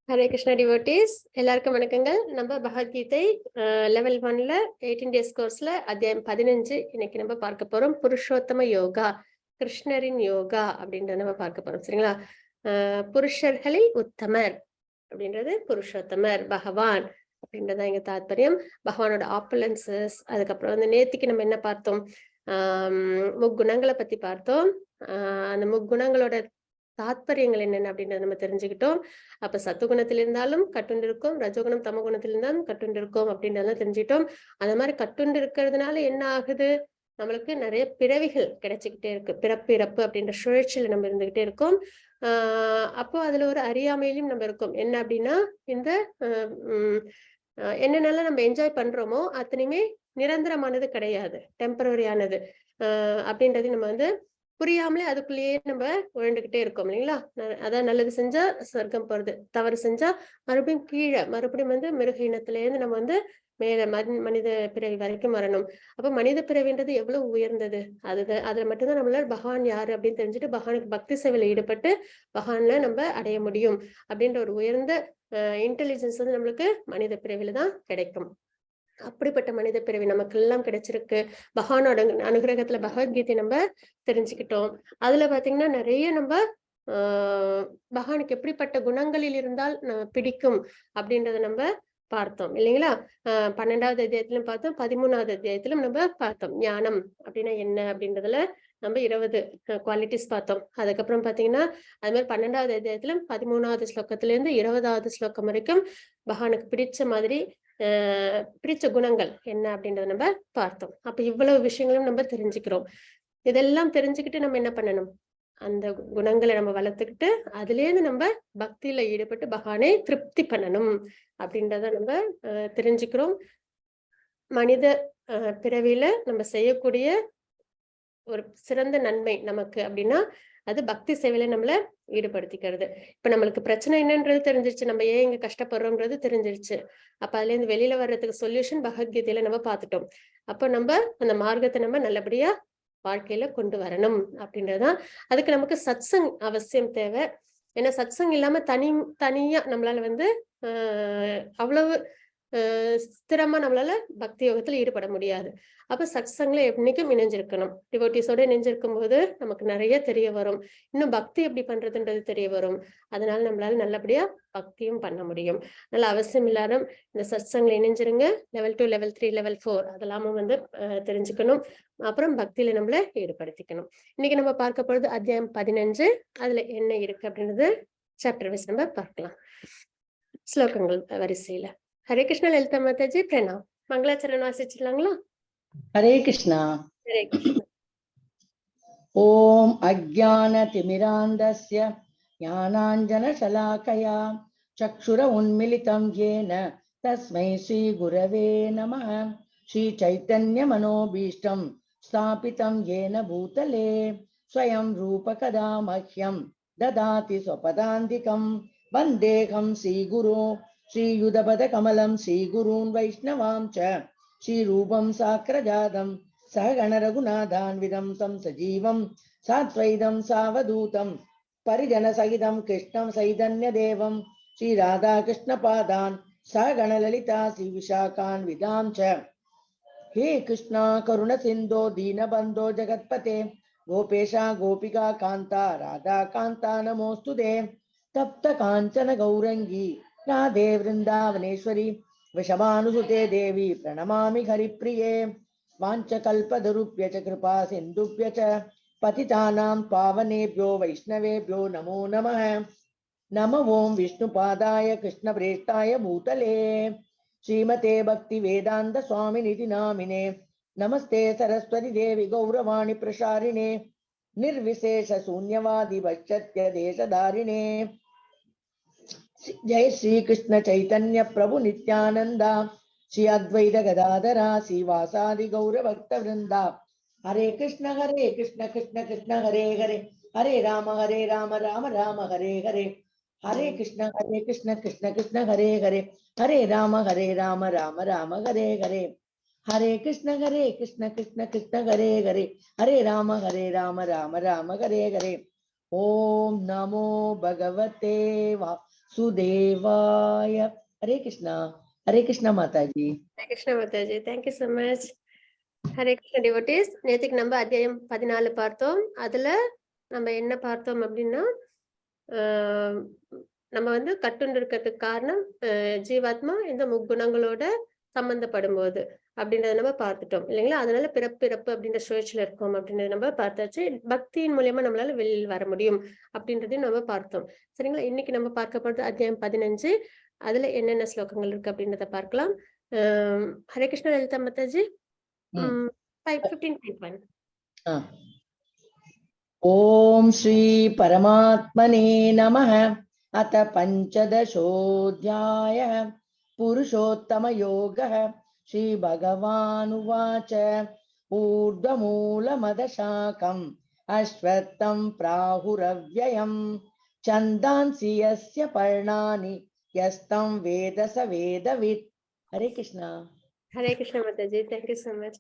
Hare Krishna devotees, எல்லாருக்கும் வணக்கங்கள். நம்ம பகவத்கீதை லெவல் 1ல 18 டேஸ் கோர்ஸ்ல அத்தியாயம் 15 இன்னைக்கு நம்ம பார்க்க போறோம். புருஷோத்தம யோகா, கிருஷ்ணரின் யோகா அப்படின்றத நம்ம பார்க்க போறோம், சரிங்களா? புருஷர்களில் உத்தமர் அப்படின்றது புருஷோத்தமர் பகவான் அப்படின்றதான் எங்க தாத்பரியம். பகவானோட ஆப்புலன்சஸ். அதுக்கப்புறம் வந்து நேத்திக்கு நம்ம என்ன பார்த்தோம்? முக்குணங்களை பத்தி பார்த்தோம். அந்த முக்குணங்களோட தாத்பரியங்கள் என்னென்ன அப்படின்றத நம்ம தெரிஞ்சுக்கிட்டோம். அப்ப சத்துகுணத்தில் இருந்தாலும் கட்டுண்டு இருக்கும், ரஜோகுணம் தமகுணத்தில் இருந்தாலும் கட்டுண்டு இருக்கும் அப்படின்றதெல்லாம் தெரிஞ்சுக்கிட்டோம். அந்த மாதிரி கட்டுண்டு இருக்கிறதுனால என்ன ஆகுது? நம்மளுக்கு நிறைய பிறவிகள் கிடைச்சிக்கிட்டே இருக்கு. பிறப்பு இறப்பு அப்படின்ற சுழற்சியில நம்ம இருந்துகிட்டே இருக்கோம். அப்போ அதுல ஒரு அறியாமையிலும் நம்ம இருக்கோம். என்ன அப்படின்னா, இந்த என்னென்னலாம் நம்ம என்ஜாய் பண்றோமோ அத்தனையுமே நிரந்தரமானது கிடையாது, டெம்பரரியானது அப்படின்றது நம்ம வந்து புரியாமலே அதுக்குள்ளேயே நம்ம உழண்டுகிட்டே இருக்கோம், இல்லைங்களா? அதான் நல்லது செஞ்சா சொர்க்கம் போறது, தவறு செஞ்சா மறுபடியும் கீழே, மறுபடியும் வந்து மிருக இனத்திலேருந்து நம்ம வந்து மேல மனித பிறவி வரைக்கும் வரணும். அப்ப மனித பிறவின்றது எவ்வளவு உயர்ந்தது, அதுதான். அதுல மட்டும்தான் நம்மளால பகவான் யாரு அப்படின்னு தெரிஞ்சுட்டு பகவானுக்கு பக்தி சேவையில ஈடுபட்டு பகவான்ல நம்ம அடைய முடியும் அப்படின்ற ஒரு உயர்ந்த இன்டெலிஜென்ஸ் வந்து நம்மளுக்கு மனித பிறவில தான் கிடைக்கும். அப்படிப்பட்ட மனித பிறவி நமக்கு எல்லாம் கிடைச்சிருக்கு. பகவானோட அனுகிரகத்துல பகவத்கீதை நம்ம தெரிஞ்சுக்கிட்டோம். அதுல பாத்தீங்கன்னா நிறைய நம்ம பகவானுக்கு எப்படிப்பட்ட குணங்களில் இருந்தால் நம்ம பிடிக்கும் அப்படின்றத நம்ம பார்த்தோம், இல்லைங்களா? 12வது அத்தியாயத்திலும் பார்த்தோம், 13வது அத்தியாயத்திலும் நம்ம பார்த்தோம். ஞானம் அப்படின்னா என்ன அப்படின்றதுல நம்ம 20 குவாலிட்டிஸ் பார்த்தோம். அதுக்கப்புறம் பாத்தீங்கன்னா அது மாதிரி 12வது அத்தியாயத்திலும் 13வது ஸ்லோகத்துல இருந்து 20வது ஸ்லோகம் வரைக்கும் பகவானுக்கு பிடிச்ச மாதிரி பிடிச்ச குணங்கள் என்ன அப்படின்றத நம்ம பார்த்தோம். அப்ப இவ்வளவு விஷயங்களும் நம்ம தெரிஞ்சுக்கிறோம். இதெல்லாம் தெரிஞ்சுக்கிட்டு நம்ம என்ன பண்ணணும்? அந்த குணங்களை நம்ம வளர்த்துக்கிட்டு அதுலேருந்து நம்ம பக்தியில ஈடுபட்டு பகவானை திருப்தி பண்ணணும் அப்படின்றத நம்ம தெரிஞ்சுக்கிறோம். மனித பிறவியில நம்ம செய்யக்கூடிய ஒரு சிறந்த நன்மை நமக்கு அப்படின்னா அது பக்தி சேவையில நம்மள ஈடுபடுத்திக்கிறது. இப்ப நம்மளுக்கு பிரச்சனை என்னன்றது தெரிஞ்சிருச்சு, நம்ம ஏன் இங்க கஷ்டப்படுறோம்ன்றது தெரிஞ்சிருச்சு. அப்ப அதுல இருந்து வெளியில வர்றதுக்கு சொல்யூஷன் பகவத்கீதையில நம்ம பார்த்துட்டோம். அப்ப நம்ம அந்த மார்க்கத்தை நம்ம நல்லபடியா வாழ்க்கையில கொண்டு வரணும் அப்படின்றதுதான். அதுக்கு நமக்கு சத்சங் அவசியம் தேவை. ஏன்னா சத்சங் இல்லாம தனியா நம்மளால வந்து அவ்வளவு ஸ்திரமா நம்மளால பக்தி யோகத்துல ஈடுபட முடியாது. அப்ப சத்சங்ல என்னைக்கும் இணைஞ்சிருக்கணும். டிவோட்டிஸோட இணைஞ்சிருக்கும் போது நமக்கு நிறைய தெரிய வரும். இன்னும் பக்தி எப்படி பண்றதுன்றது தெரிய வரும். அதனால நம்மளால நல்லபடியா பக்தியும் பண்ண முடியும். அதனால அவசியம் எல்லாரும் இந்த சத்சங்ல இணைஞ்சிருங்க. லெவல் 2, லெவல் 3, லெவல் 4 அதெல்லாமும் வந்து தெரிஞ்சுக்கணும். அப்புறம் பக்தியில நம்மள ஈடுபடுத்திக்கணும். இன்னைக்கு நம்ம பார்க்க போறது அத்தியாயம் 15. அதுல என்ன இருக்கு அப்படின்றது சாப்டர் வைஸ் நம்ம பார்க்கலாம், ஸ்லோகங்கள் வரிசையில. ஹரே கிருஷ்ணா லலிதா மாதாஜி, பிரணாம். மங்களாச்சரண் வாசிச்சிடலாங்களா? ஹரே கிருஷ்ணா. ஹரே கிருஷ்ணா. ஓம் அஜ்ஞானதிமிராந்தஸ்ய ஞானாஞ்சனசலாக்கயா சக்ஷுர உன்மிலிதம் येन தஸ்மை ஸ்ரீ குரவே நமः. ஸ்ரீ சைத்தன்ய மனோபீஷ்டம் ஸ்தாபிதம் येन பூதலே ஸ்வயம் ரூப கதா மஹ்யம் ददाति स्वपदान्तिकं. வந்தேகம் ஸ்ரீகுரு श्रीयुधपदकमलं श्रीगुरून् वैष्णवां च श्रीरूपं साक्रजातं सहगणरघुनाथान्वितं तं सजीवं सात्वैदं सावधूतं परिजनसहितं कृष्णं चैतन्यदेवं श्रीराधाकृष्णपादान् सहगणललिता श्रीविशाखान्वितां च. हे कृष्णा करुणसिन्धो दीनबन्धो जगत्पते गोपेशा गोपिका कान्ता राधा कान्ता नमोऽस्तु ते. तप्त काञ्चन गौरङ्गी राधे वृन्दावनेश्वरी वृषभानुसुते देवी प्रणमामि हरिप्रिये. वाञ्छकल्पतरुभ्य च कृपा सिन्धुभ्य च पतितानां पावनेभ्यो वैष्णवेभ्यो नमो नमः. नम ॐ विष्णुपादाय कृष्णप्रेष्ठाय भूतले श्रीमते भक्तिवेदान्त स्वामिनिति नामिने. नमस्ते सरस्वती देवी गौरवाणी प्रसारिणे निर्विशेष शून्यवादी वश्चत्य देशधारिणे. जय श्री कृष्ण चैतन्य प्रभु नित्यानंद श्री अद्वैत गदाधरा श्रीवासादि गौर भक्त वृंदा. हरे कृष्ण कृष्ण कृष्ण हरे हरे, हरे राम राम राम हरे हरे. हरे कृष्ण कृष्ण कृष्ण हरे हरे, हरे राम राम राम हरे हरे. हरे कृष्ण कृष्ण कृष्ण हरे हरे, हरे राम राम राम हरे हरे. ओम नमो भगवते वासुदेवाय. Hare Krishna. Hare Krishna Mataji. Hare Krishna Mataji, thank you so much. Hare Krishna devotees. நேற்றுக்கு நம்ம அத்தியாயம் 14 பார்த்தோம். அதுல நம்ம என்ன பார்த்தோம் அப்படின்னா, நம்ம வந்து கட்டுண்டு இருக்கிறதுக்கு காரணம் ஜீவாத்மா இந்த முக்குணங்களோட சம்பந்தப்படும் போது அப்படின்றத நம்ம பார்த்துட்டோம் இல்லைங்களா? அதனால பிறப்பு பிறப்பு அப்படின்ற சுழற்சியில இருக்கோம் அப்படின்றத நம்ம பார்த்தாச்சு. பக்தியின் மூலியமா நம்மளால வெளியில் வர முடியும் அப்படின்றதையும் நம்ம பார்த்தோம், சரிங்களா? இன்னைக்கு நம்ம பார்க்க போறது அத்தியாயம் 15. அதுல என்னென்ன ஸ்லோகங்கள் இருக்கு அப்படின்றத பார்க்கலாம். ஹரே கிருஷ்ணா லலிதா மாதாஜி. 15.1. ॐ श्री परमात्मने नमः. अथ पञ्चदशोऽध्यायः, पुरुषोत्तमयोगः. श्रीभगवानुवाच. ऊर्ध्वमूलमदशाकम् अश्वत्थं प्राहुरव्ययम् छन्दांसि यस्य पर्णानि यस्तं वेद स वेदवित्. हरे Krishna. Hare Krishna Mataji, thank you so much.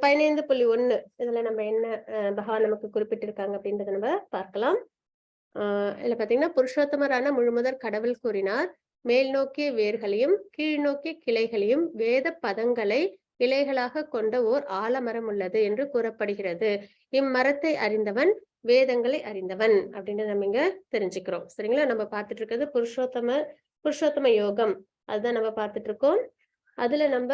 15.1 இதுல நம்ம என்ன பகவான் நமக்கு குறிப்பிட்டிருக்காங்க அப்படின்றத நம்ம பார்க்கலாம். இதுல பாத்தீங்கன்னா, புருஷோத்தமரான முழுமுதற் கடவுள் கூறினார், மேல் நோக்கிய வேர்களையும் கீழ் நோக்கிய கிளைகளையும் வேத பதங்களை இலைகளாக கொண்ட ஓர் ஆலமரம் உள்ளது என்று கூறப்படுகிறது. இம்மரத்தை அறிந்தவன் வேதங்களை அறிந்தவன் அப்படின்னு நம்ம இங்க தெரிஞ்சுக்கிறோம், சரிங்களா? நம்ம பார்த்துட்டு இருக்கிறது புருஷோத்தம புருஷோத்தம யோகம். அதுதான் நம்ம பார்த்துட்டு இருக்கோம். அதுல நம்ம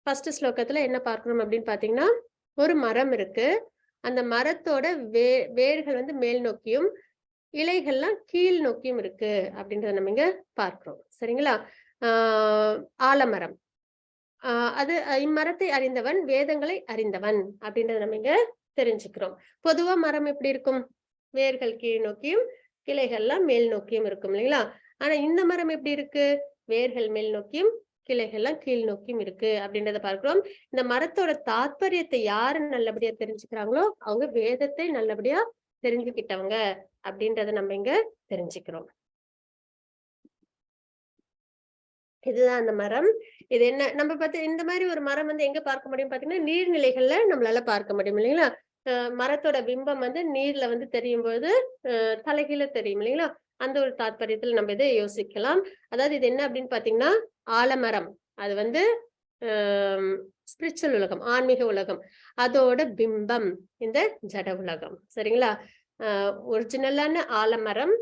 ஃபர்ஸ்ட் ஸ்லோகத்துல என்ன பார்க்கணும் அப்படின்னு பாத்தீங்கன்னா, ஒரு மரம் இருக்கு. அந்த மரத்தோட வேர்கள் வந்து மேல் நோக்கியும் இலைகள்லாம் கீழ் நோக்கியும் இருக்கு அப்படின்றத நம்ம இங்க பார்க்கிறோம், சரிங்களா? ஆலமரம். அது இம்மரத்தை அறிந்தவன் வேதங்களை அறிந்தவன் அப்படின்றத நம்ம இங்க தெரிஞ்சுக்கிறோம். பொதுவா மரம் எப்படி இருக்கும்? வேர்கள் கீழ் நோக்கியும் கிளைகள்லாம் மேல் நோக்கியும் இருக்கும் இல்லைங்களா? ஆனா இந்த மரம் எப்படி இருக்கு? வேர்கள் மேல் நோக்கியும் கிளைகள்லாம் கீழ் நோக்கியும் இருக்கு அப்படின்றத பார்க்கிறோம். இந்த மரத்தோட தாத்பரியத்தை யாரு நல்லபடியா தெரிஞ்சுக்கிறாங்களோ அவங்க வேதத்தை நல்லபடியா தெரிஞ்சுக்கிட்டவங்க அப்படின்றத நம்ம இங்க தெரிஞ்சுக்கிறோம். இதுதான் அந்த மரம். இது என்ன நம்ம பார்த்து இந்த மாதிரி ஒரு மரம் வந்து எங்க பார்க்க முடியும் பாத்தீங்கன்னா, நீர்நிலைகள்ல நம்மளால பார்க்க முடியும் இல்லைங்களா? மரத்தோட பிம்பம் வந்து நீர்ல வந்து தெரியும் போது தலைகீழ தெரியும் இல்லைங்களா? அந்த ஒரு தாத்பரியத்துல நம்ம இதை யோசிக்கலாம். அதாவது இது என்ன அப்படின்னு பாத்தீங்கன்னா, ஆலமரம் அது வந்து ஸ்பிரிச்சுவல் உலகம், ஆன்மீக உலகம். அதோட பிம்பம் இந்த ஜட உலகம், சரிங்களா? ஒரிஜினலான ஆலமரம்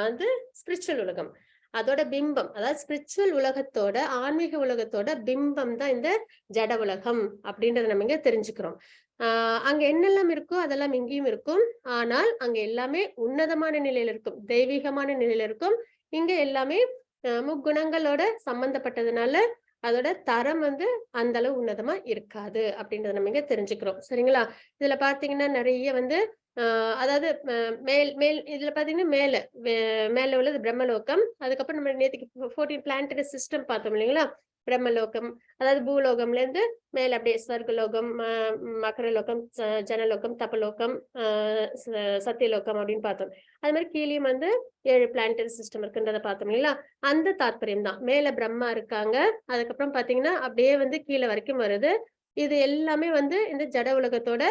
வந்து ஸ்பிரிச்சுவல் உலகம், அதோட பிம்பம், அதாவது ஸ்பிரிச்சுவல் உலகத்தோட ஆன்மீக உலகத்தோட பிம்பம் தான் இந்த ஜட உலகம் அப்படின்றத நம்ம இங்க தெரிஞ்சுக்கிறோம். அங்க என்னெல்லாம் இருக்கோ அதெல்லாம் இங்கேயும் இருக்கும். ஆனால் அங்க எல்லாமே உன்னதமான நிலையில இருக்கும், தெய்வீகமான நிலையில இருக்கும். இங்க எல்லாமே முக்குணங்களோட சம்பந்தப்பட்டதுனால அதோட தரம் வந்து அந்த அளவு உன்னதமா இருக்காது அப்படின்றத நம்ம இங்க தெரிஞ்சுக்கிறோம், சரிங்களா? இதுல பாத்தீங்கன்னா நிறைய வந்து அதாவது மேல் மேல் இதுல பாத்தீங்கன்னா மேல மேல உள்ளது பிரம்மலோகம். அதுக்கப்புறம் நம்ம நேற்றுக்கு 14 பிளானட்டரி சிஸ்டம் பார்த்தோம் இல்லைங்களா? பிரம்மலோகம், அதாவது பூலோகம்ல இருந்து மேல அப்படியே ஸ்வர்கலோகம், மகரலோகம், ஜனலோகம், தபலோகம், சத்தியலோகம் அப்படின்னு பார்த்தோம். அது மாதிரி கீழேயும் வந்து 7 பிளானட்டரி சிஸ்டம் இருக்குன்றதை பார்த்தோம் இல்லைங்களா? அந்த தாத்பரியம் தான். மேல பிரம்மா இருக்காங்க, அதுக்கப்புறம் பாத்தீங்கன்னா அப்படியே வந்து கீழே வரைக்கும் வருது. இது எல்லாமே வந்து இந்த ஜட உலகத்தோட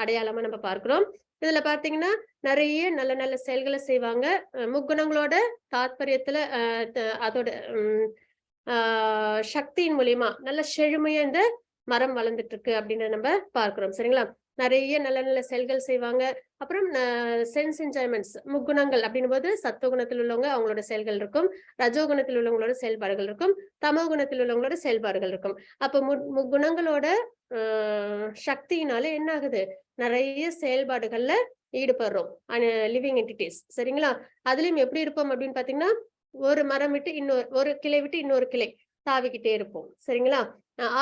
அடையாளமா நம்ம பார்க்கிறோம். இதுல பாத்தீங்கன்னா நிறைய நல்ல நல்ல செயல்களை செய்வாங்க. முக்குணங்களோட தாத்பரியத்துல அதோட சக்தியின் மூலியமா நல்ல செழுமையா இந்த மரம் வளர்ந்துட்டு இருக்கு அப்படின்னு நம்ம பார்க்கிறோம், சரிங்களா? நிறைய நல்ல நல்ல செயல்கள் செய்வாங்க. அப்புறம் சென்ஸ் என்ஜாய்மெண்ட்ஸ், முக்குணங்கள் அப்படின்னும் போது சத்துவகுணத்தில் உள்ளவங்க அவங்களோட செயல்கள் இருக்கும், ரஜோகுணத்தில் உள்ளவங்களோட செயல்பாடுகள் இருக்கும், தமோ குணத்தில் உள்ளவங்களோட செயல்பாடுகள் இருக்கும். அப்ப முக்குணங்களோட சக்தியினால என்ன ஆகுது? நிறைய செயல்பாடுகள்ல ஈடுபடுறோம் லிவிங் என்டிட்டிஸ், சரிங்களா? அதுலயும் எப்படி இருப்போம் அப்படின்னு பாத்தீங்கன்னா, ஒரு மரம் விட்டு இன்னொரு, ஒரு கிளை விட்டு இன்னொரு கிளை தாவிக்கிட்டே இருப்போம், சரிங்களா?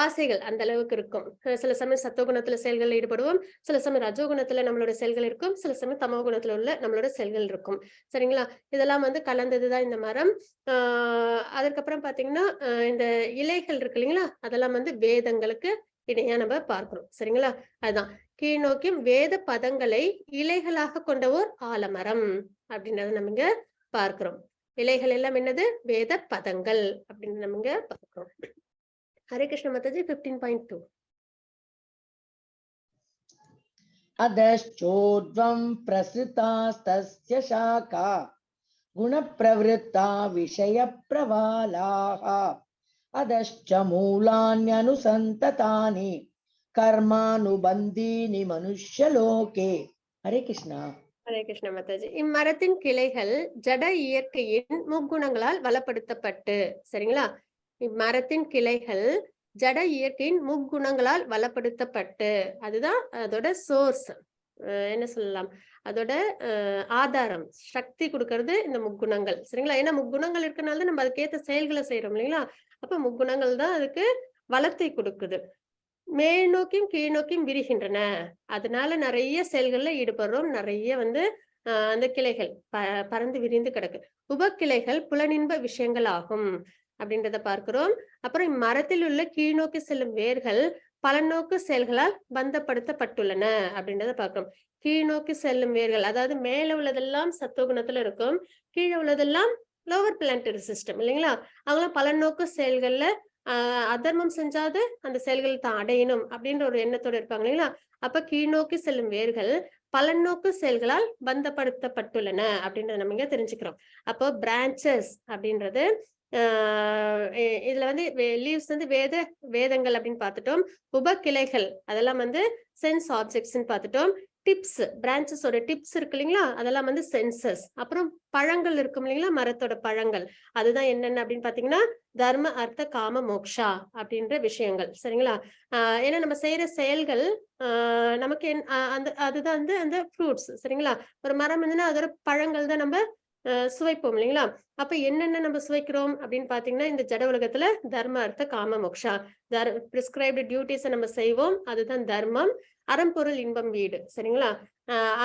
ஆசைகள் அந்த அளவுக்கு இருக்கும். சில சமயம் சத்துவகுணத்துல செயல்கள் ஈடுபடுவோம், சில சமயம் ரஜோகுணத்துல நம்மளோட செயல்கள் இருக்கும், சில சமயம் தமோ குணத்துல உள்ள நம்மளோட செயல்கள் இருக்கும், சரிங்களா? இதெல்லாம் வந்து கலந்ததுதான் இந்த மரம். அதற்கப்புறம் பாத்தீங்கன்னா இந்த இலைகள் இருக்கு இல்லைங்களா, அதெல்லாம் வந்து வேதங்களுக்கு இணையா நம்ம பார்க்கிறோம், சரிங்களா? அதுதான் கீழ் நோக்கியும் வேத பதங்களை இலைகளாக கொண்ட ஓர் ஆலமரம் அப்படின்றத நம்ம இங்க பார்க்கிறோம். இலைகள் எல்லாம் என்னது? வேத பதங்கள் அப்படின்னு நம்ம இங்க பார்க்கிறோம். ஹரே கிருஷ்ண மாதாஜி. 15.2. अधश्चोर्ध्वं प्रसृतास्तस्य शाखा ಗುಣಪ್ರವೃತ್ತ ವಿಷಯ ಪ್ರವಾಲಾಃ ಅದಶ್ಚ ಮೂಲಾನ್ಯನುಸಂತತಾನಿ ಕರ್ಮಾನುಬಂಧೀನಿ ಮನುಷ್ಯಲೋಕೆ. ஹரே கிருஷ்ணா. ஹரே கிருஷ்ண மாதாஜி. இம்மரத்தின் கிளைகள் ஜட இயற்கையின் முக்குணங்களால் வளப்படுத்தப்பட்டு, சரிங்களா? இம்மரத்தின் கிளைகள் ஜட இயற்கையின் முக்குணங்களால் வளப்படுத்தப்பட்டு, அதுதான் அதோட சோர்ஸ், என்ன சொல்லலாம், அதோட ஆதாரம், சக்தி கொடுக்கறது இந்த முக்குணங்கள், சரிங்களா? ஏன்னா முக்குணங்கள் இருக்கனால தான் நம்ம அதுக்கேற்ற செயல்களை செய்யறோம் இல்லைங்களா? அப்ப முக்குணங்கள் தான் அதுக்கு வளத்தை கொடுக்குது. மேல் நோக்கியும் கீழ் நோக்கியும் விரிகின்றன. அதனால நிறைய செயல்கள்ல ஈடுபடுறோம். நிறைய வந்து அந்த கிளைகள் பறந்து விரிந்து கிடக்கு. உபக்கிளைகள் புலனின்ப விஷயங்கள் ஆகும் அப்படின்றத பார்க்கிறோம். அப்புறம் இம்மரத்தில் உள்ள கீழ்நோக்கி செல்லும் வேர்கள் பலநோக்கு செயல்களால் பந்தப்படுத்தப்பட்டுள்ளன அப்படின்றத பார்க்கிறோம். கீழ்நோக்கி செல்லும் வேர்கள், அதாவது மேல உள்ளதெல்லாம் சத்துவகுணத்துல இருக்கும், கீழே உள்ளதெல்லாம் லோவர் பிளானட்டரி சிஸ்டம் இல்லைங்களா? அவங்களாம் பலநோக்கு செயல்கள்ல அதர்மம் செஞ்சாது அந்த செயல்கள் தான் அடையணும் அப்படின்ற ஒரு எண்ணத்தோட இருப்பாங்க இல்லைங்களா? அப்ப கீழ்நோக்கி செல்லும் வேர்கள் பலநோக்கு செயல்களால் பந்தப்படுத்தப்பட்டுள்ளன அப்படின்றத நம்ம இங்க தெரிஞ்சுக்கிறோம். அப்போ பிரான்ச்சஸ் அப்படின்றது இதுல வந்து லீவ்ஸ் வந்து வேதங்கள் அப்படின்னு பார்த்துட்டோம். உப கிளைகள் அதெல்லாம் வந்து சென்ஸ் ஆப்ஜெக்ட்ஸ்ன்னு பார்த்துட்டோம். டிப்ஸ், பிரான்ச்சஸோட டிப்ஸ் இருக்கு இல்லைங்களா, அதெல்லாம் வந்து சென்சஸ். அப்புறம் பழங்கள் இருக்கும் இல்லைங்களா, மரத்தோட பழங்கள், அதுதான் என்னென்ன அப்படின்னு பாத்தீங்கன்னா தர்ம அர்த்த காம மோக்ஷா அப்படின்ற விஷயங்கள், சரிங்களா? ஏன்னா நம்ம செய்யற செயல்கள் நமக்கு அந்த அதுதான் வந்து அந்த ஃப்ரூட்ஸ், சரிங்களா? ஒரு மரம் இருந்ததுன்னா அதோட பழங்கள் தான் நம்ம சுவைப்போம் இல்லைங்களா? அப்ப என்னென்ன நம்ம சுவைக்கிறோம் அப்படின்னு பாத்தீங்கன்னா இந்த ஜட உலகத்துல தர்ம அர்த்த காம மோக்ஷா, பிரிஸ்கிரைப்டு டியூட்டிஸை நம்ம செய்வோம், அதுதான் தர்மம். அறம்பொருள் இன்பம் வீடு, சரிங்களா?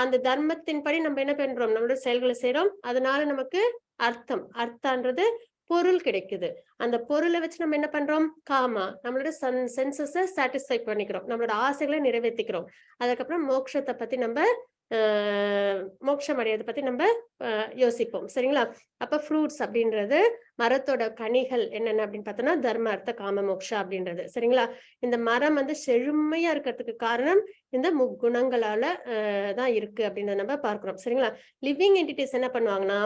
அந்த தர்மத்தின்படி நம்ம என்ன பண்றோம், நம்மளோட செயல்களை செய்யறோம், அதனால நமக்கு அர்த்தம், அர்த்தன்றது பொருள் கிடைக்குது. அந்த பொருளை வச்சு நம்ம என்ன பண்றோம், காமா நம்மளோட சென்சஸை சாட்டிஸ்ஃபை பண்ணிக்கிறோம், நம்மளோட ஆசைகளை நிறைவேற்றிக்கிறோம். அதுக்கப்புறம் மோட்சத்தை பத்தி நம்ம மோட்சம் அடையிறதை பத்தி நம்ம யோசிப்போம், சரிங்களா? அப்ப ஃப்ரூட்ஸ் அப்படின்றது மரத்தோட கனிகள் என்னென்ன அப்படின்னு பார்த்தோம்னா தர்ம அர்த்த காம மோக்ஷா அப்படின்றது, சரிங்களா? இந்த மரம் வந்து செழுமையா இருக்கிறதுக்கு காரணம் இந்த முக்குணங்களால தான் இருக்கு அப்படின்றத நம்ம பார்க்கிறோம், சரிங்களா? லிவிங் என்டிட்டிஸ் என்ன பண்ணுவாங்கன்னா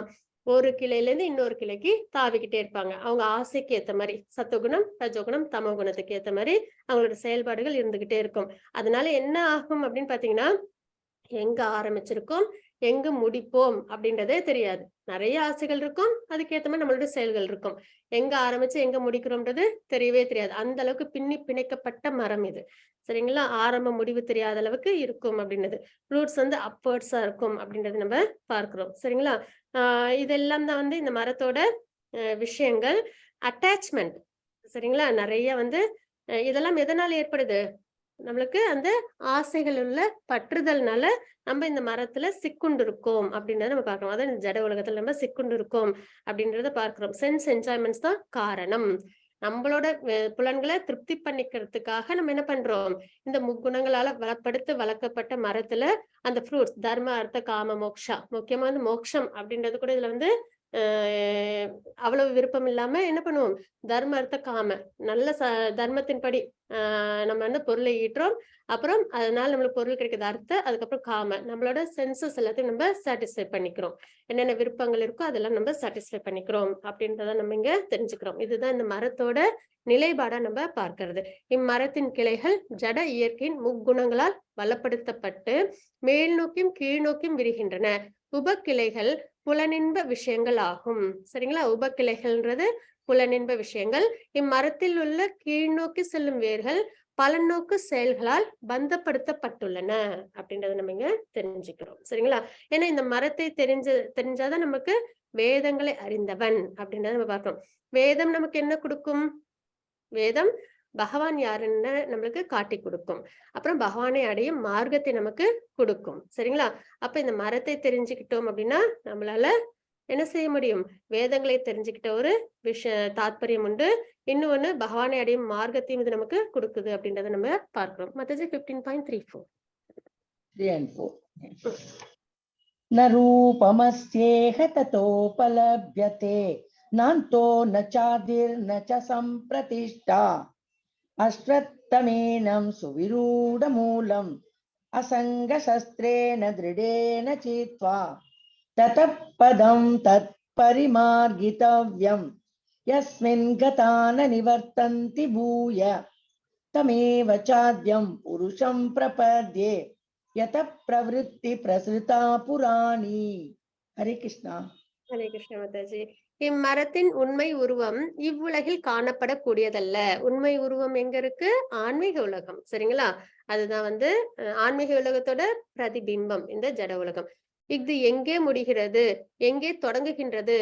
ஒரு கிளையில இருந்து இன்னொரு கிளைக்கு தாவிக்கிட்டே இருப்பாங்க. அவங்க ஆசைக்கு ஏத்த மாதிரி சத்துவகுணம் ரஜோகுணம் தமோ குணத்துக்கு ஏத்த மாதிரி அவங்களோட செயல்பாடுகள் இருந்துகிட்டே இருக்கும். அதனால என்ன ஆகும் அப்படின்னு பாத்தீங்கன்னா எங்க ஆரம்பிச்சிருக்கோம் எங்க முடிப்போம் அப்படின்றதே தெரியாது. நிறைய ஆசைகள் இருக்கும், அதுக்கேற்ற மாதிரி நம்மளோட செயல்கள் இருக்கும். எங்க ஆரம்பிச்சு எங்க முடிக்கிறோம்ன்றது தெரியவே தெரியாது. அந்த அளவுக்கு பின்னி பிணைக்கப்பட்ட மரம் இது, சரிங்களா? ஆரம்ப முடிவு தெரியாத அளவுக்கு இருக்கும் அப்படின்றது. ரூட்ஸ் வந்து அப்வர்ட்ஸா இருக்கும் அப்படின்றது நம்ம பார்க்கிறோம், சரிங்களா? இதெல்லாம் தான் வந்து இந்த மரத்தோட விஷயங்கள். அட்டாச்மெண்ட், சரிங்களா? நிறைய வந்து இதெல்லாம் எதனால ஏற்படுது, நம்மளுக்கு அந்த ஆசைகள் உள்ள பற்றுதல்னால நம்ம இந்த மரத்துல சிக்குண்டு இருக்கோம் அப்படின்றத நம்ம பார்க்கிறோம். அதான் இந்த ஜட உலகத்துல நம்ம சிக்குண்டு இருக்கோம் அப்படின்றத பார்க்கிறோம். சென்ஸ் என்ஜாய்மெண்ட்ஸ் தான் காரணம். நம்மளோட புலன்களை திருப்தி பண்ணிக்கிறதுக்காக நம்ம என்ன பண்றோம், இந்த முக்குணங்களால வளப்படுத்து வளர்க்கப்பட்ட மரத்துல அந்த ஃப்ரூட்ஸ் தர்ம அர்த்த காம மோக்ஷா, முக்கியமா வந்து மோக்ஷம் அப்படின்றது கூட இதுல வந்து அவ்வளவு விருப்பம் இல்லாம என்ன பண்ணுவோம், தர்ம அர்த்த காம நல்ல தர்மத்தின்படி நம்ம வந்து பொருளை ஈட்டுறோம். அப்புறம் அதனால நம்மளுக்கு பொருள் கிடைக்கிறது அர்த்த, அதுக்கப்புறம் காம நம்மளோட சென்சஸ் எல்லாத்தையும் நம்ம சாட்டிஸ்ஃபை பண்ணிக்கிறோம். என்னென்ன விருப்பங்கள் இருக்கோ அதெல்லாம் நம்ம சாட்டிஸ்ஃபை பண்ணிக்கிறோம் அப்படின்றத நம்ம இங்க தெரிஞ்சுக்கிறோம். இதுதான் இந்த மரத்தோட நிலைப்பாடா நம்ம பார்க்கிறது. இம்மரத்தின் கிளைகள் ஜட இயற்கையின் முக்குணங்களால் வளப்படுத்தப்பட்டு மேல் நோக்கியும் கீழ் நோக்கியும் விரிகின்றன. உபக்கிளைகள் புலனின்ப விஷயங்கள் ஆகும், சரிங்களா? உபக்கிளைகள்ன்றது புலனின்ப விஷயங்கள். இம்மரத்தில் உள்ள கீழ்நோக்கி செல்லும் வேர்கள் பலநோக்கு செயல்களால் பந்தப்படுத்தப்பட்டுள்ளன அப்படின்றத நம்ம இங்க தெரிஞ்சுக்கிறோம், சரிங்களா? ஏன்னா இந்த மரத்தை தெரிஞ்சாதான் நமக்கு வேதங்களை அறிந்தவன் அப்படின்றத நம்ம பார்க்கிறோம். வேதம் நமக்கு என்ன கொடுக்கும், வேதம் பகவான் யாருன்னு நம்மளுக்கு காட்டி கொடுக்கும். அப்புறம் பகவானை அடையும் மார்க்கத்தை நமக்கு கொடுக்கும், சரிங்களா? அப்ப இந்த மரத்தை தெரிஞ்சுக்கிட்டோம் அப்படின்னா நம்மளால என்ன செய்ய முடியும், வேதங்களை தெரிஞ்சுக்கிட்ட ஒரு தாத்பரியம் உண்டு. இன்னொன்னு பகவானை அடையும் மார்க்கத்தையும் இது நமக்கு கொடுக்குது அப்படின்றத நம்ம பார்க்கிறோம். மத்தது 15.34. 3 and 4. ந ரூபமஸ்யேஹ ததோபலப்யதே நாந்தோ ந சாதிர் ந ச சம்பிரதிஷ்டா அஸ்வத்தமேனம் சுவிரூடமூலம் அசங்கசஸ்திரேண திருடேன சீத்வா ததப்பதம் தத் परिमार्गितव्यं यस्मिन् गता न निवर्तन्ति भूय तमेव चाद्यं पुरुषं प्रपद्ये यतः प्रवृत्ति प्रसृता पुराणी। हरे कृष्णा। ஹரே கிருஷ்ண மாதாஜி. இம்மரத்தின் உண்மை உருவம் இவ்வுலகில் காணப்படக்கூடியதல்ல. உண்மை உருவம் எங்க இருக்கு? ஆன்மீக உலகம், சரிங்களா? அதுதான் வந்து ஆன்மீக உலகத்தோட பிரதிபிம்பம் இந்த ஜட உலகம். இது எங்கே முடிகிறது, எங்கே தொடங்குகின்றது,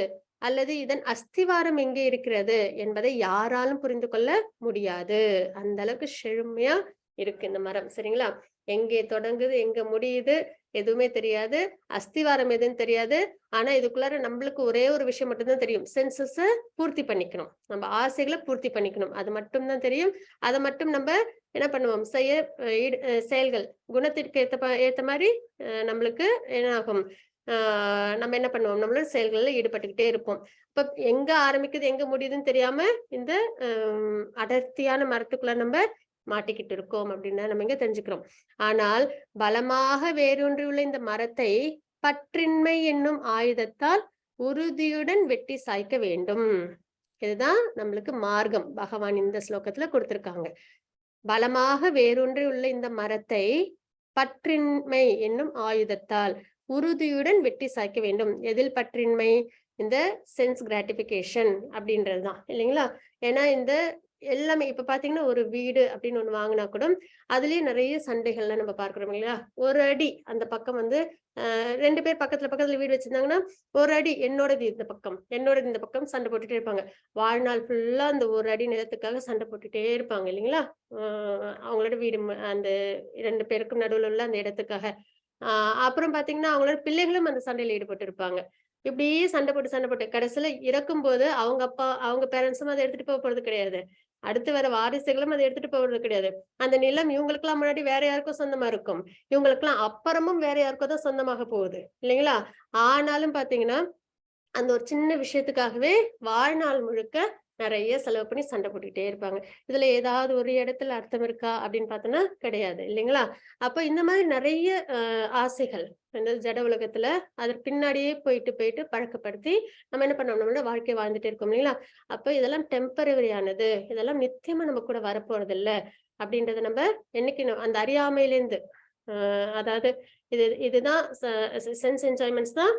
அல்லது இதன் அஸ்திவாரம் எங்கே இருக்கிறது என்பதை யாராலும் புரிந்து கொள்ள முடியாது. அந்த அளவுக்கு செழுமையா இருக்கு இந்த மரம், சரிங்களா? எங்கே தொடங்குது, எங்க முடியுது, எதுவுமே தெரியாது. அஸ்திவாரம் எதுன்னு தெரியாது. ஆனா இதுக்குள்ளார நம்மளுக்கு ஒரே ஒரு விஷயம் மட்டும்தான் தெரியும், சென்சஸ பூர்த்தி பண்ணிக்கணும், நம்ம ஆசைகளை பூர்த்தி பண்ணிக்கணும், அது மட்டும்தான் தெரியும். அதை மட்டும் நம்ம என்ன பண்ணுவோம், செயல்கள் குணத்திற்கு ஏத்த மாதிரி நம்மளுக்கு என்ன ஆகும், நம்ம என்ன பண்ணுவோம், நம்மளோட செயல்களில் ஈடுபட்டுக்கிட்டே இருப்போம். இப்ப எங்க ஆரம்பிக்குது எங்க முடியுதுன்னு தெரியாம இந்த அடர்த்தியான மரத்துக்குள்ள நம்ம மாட்டிக்கிட்டு இருக்கோம் அப்படின்னு நம்ம இங்க தெரிஞ்சுக்கிறோம். ஆனால் பலமாக வேரூன்றியுள்ள இந்த மரத்தை பற்றின்மை என்னும் ஆயுதத்தால் உறுதியுடன் வெட்டி சாய்க்க வேண்டும். இதுதான் நம்மளுக்கு மார்க்கம் பகவான் இந்த ஸ்லோகத்துல கொடுத்திருக்காங்க. பலமாக வேரூன்றி உள்ள இந்த மரத்தை பற்றின்மை என்னும் ஆயுதத்தால் உறுதியுடன் வெட்டி சாய்க்க வேண்டும். எதில் பற்றின்மை? இந்த சென்ஸ் கிராட்டிபிகேஷன் அப்படின்றதுதான் இல்லைங்களா? ஏன்னா இந்த எல்லாமே இப்ப பாத்தீங்கன்னா ஒரு வீடு அப்படின்னு ஒண்ணு வாங்கினா கூட அதுலயே நிறைய சண்டைகள்லாம் நம்ம பார்க்கிறோம் இல்லையா? ஒரு அடி அந்த பக்கம் வந்து 2 பேர் பக்கத்துல பக்கத்துல வீடு வச்சிருந்தாங்கன்னா ஒரு அடி என்னோடது இந்த பக்கம் என்னோடது இந்த பக்கம் சண்டை போட்டுட்டே இருப்பாங்க. வாழ்நாள் ஃபுல்லா அந்த ஒரு அடி நிலத்துக்காக சண்டை போட்டுட்டே இருப்பாங்க இல்லைங்களா? அவங்களோட வீடு அந்த 2 பேருக்கும் நடுவுல உள்ள அந்த இடத்துக்காக. அப்புறம் பாத்தீங்கன்னா அவங்களோட பிள்ளைகளும் அந்த சண்டையில ஈடுபட்டு இருப்பாங்க. இப்படியே சண்டை போட்டு சண்டை போட்டு கடைசியில இறக்கும் போது அவங்க அப்பா அவங்க பேரண்ட்ஸும் அதை எடுத்துட்டு போக போறது கிடையாது, அடுத்து வர வாரிசுகளும் அதை எடுத்துட்டு போறது கிடையாது. அந்த நிலம் இவங்களுக்கெல்லாம் முன்னாடி வேற யாருக்கும் சொந்தமா இருக்கும், இவங்களுக்கெல்லாம் அப்புறமும் வேற யாருக்கும் தான் சொந்தமாக போகுது இல்லைங்களா? ஆனாலும் பாத்தீங்கன்னா அந்த ஒரு சின்ன விஷயத்துக்காகவே வாழ்நாள் முழுக்க நிறைய செலவு பண்ணி சண்டை போட்டுக்கிட்டே இருப்பாங்க. இதுல ஏதாவது ஒரு இடத்துல அர்த்தம் இருக்கா அப்படின்னு பார்த்தோம்னா கிடையாது இல்லைங்களா? அப்ப இந்த மாதிரி நிறைய ஆசைகள் இந்த ஜட உலகத்துல அதற்கு பின்னாடியே போயிட்டு போயிட்டு பழக்கப்படுத்தி நம்ம என்ன பண்ணோம், நம்மளோட வாழ்க்கையை வாழ்ந்துட்டே இருக்கோம் இல்லைங்களா? அப்ப இதெல்லாம் டெம்பரரியானது, இதெல்லாம் நித்தியமா நம்ம கூட வரப்போறது இல்ல அப்படின்றத நம்ம என்னைக்கு அந்த அறியாமையிலேருந்து அதாவது இதுதான் சென்ஸ் என்ஜாய்மெண்ட்ஸ் தான்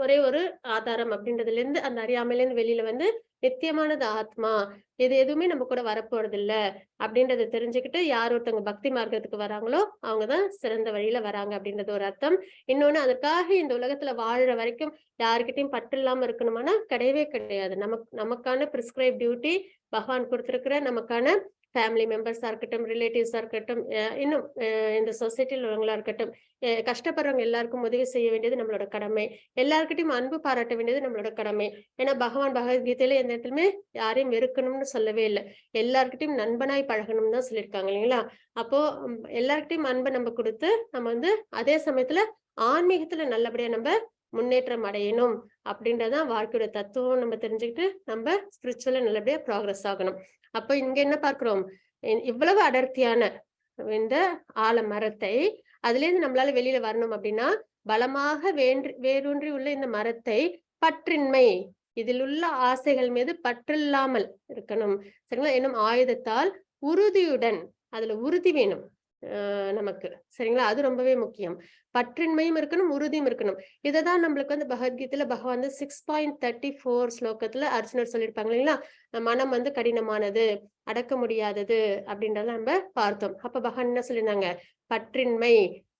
ஒரே ஒரு ஆதாரம் அப்படின்றதுல இருந்து அந்த அறியாமையிலேருந்து வெளியில வந்து நித்தியமானது ஆத்மா, இது எதுவுமே நம்ம கூட வரப்போறது இல்ல அப்படின்றத தெரிஞ்சுக்கிட்டு யார் ஒருத்தவங்க பக்தி மார்க்கத்துக்கு வராங்களோ அவங்கதான் சிறந்த வழியில வராங்க அப்படின்றது ஒரு அர்த்தம். இன்னொன்னு, அதற்காக இந்த உலகத்துல வாழற வரைக்கும் யாருக்கிட்டையும் பற்று இல்லாம இருக்கணுமானா கிடையவே கிடையாது. நமக்கான பிரிஸ்கிரைப் டியூட்டி பகவான் கொடுத்திருக்கிற நமக்கான ஃபேமிலி மெம்பர்ஸா இருக்கட்டும், ரிலேட்டிவ்ஸா இருக்கட்டும், இன்னும் இந்த சொசைட்டியில் உள்ளவங்களா இருக்கட்டும், கஷ்டப்படுறவங்க எல்லாருக்கும் உதவி செய்ய வேண்டியது நம்மளோட கடமை. எல்லார்கிட்டையும் அன்பு பாராட்ட வேண்டியது நம்மளோட கடமை. ஏன்னா பகவான் பகவத்கீதையில எந்த இடத்துலயுமே யாரையும் வெறுக்கணும்னு சொல்லவே இல்லை, எல்லார்கிட்டையும் நண்பனாய் பழகணும்னு தான் சொல்லியிருக்காங்க இல்லைங்களா? அப்போ எல்லார்கிட்டையும் அன்பை நம்ம கொடுத்து நம்ம வந்து அதே சமயத்துல ஆன்மீகத்துல நல்லபடியா நம்ம முன்னேற்றம் அடையணும் அப்படின்றதான் வாழ்க்கையோட தத்துவம். நம்ம தெரிஞ்சுக்கிட்டு நம்ம ஸ்பிரிச்சுவலா நல்லபடியா ப்ராக்ரஸ் ஆகணும். அப்ப இங்க என்ன பார்க்கிறோம், இவ்வளவு அடர்த்தியான இந்த ஆலமரத்தை அதுல இருந்து நம்மளால வெளியில வரணும் அப்படின்னா பலமாக வேரூன்றி உள்ள இந்த மரத்தை பற்றின்மை, இதில் உள்ள ஆசைகள் மீது பற்றில்லாமல் இருக்கணும் சரிங்களா? என்னும் ஆயுதத்தால் உறுதியுடன், அதுல உறுதி வேணும் நமக்கு சரிங்களா? அது ரொம்பவே முக்கியம். பற்றின்மையும் இருக்கணும், உறுதியும் இருக்கணும். இததான் நம்மளுக்கு வந்து பகவத்கீதையில பகவான் வந்து 6.34 ஸ்லோகத்துல அர்ஜுனர் சொல்லியிருப்பாங்க இல்லைங்களா? மனம் வந்து கடினமானது, அடக்க முடியாதது அப்படின்றத நம்ம பார்த்தோம். அப்ப பகவான் என்ன சொல்லியிருந்தாங்க, பற்றின்மை,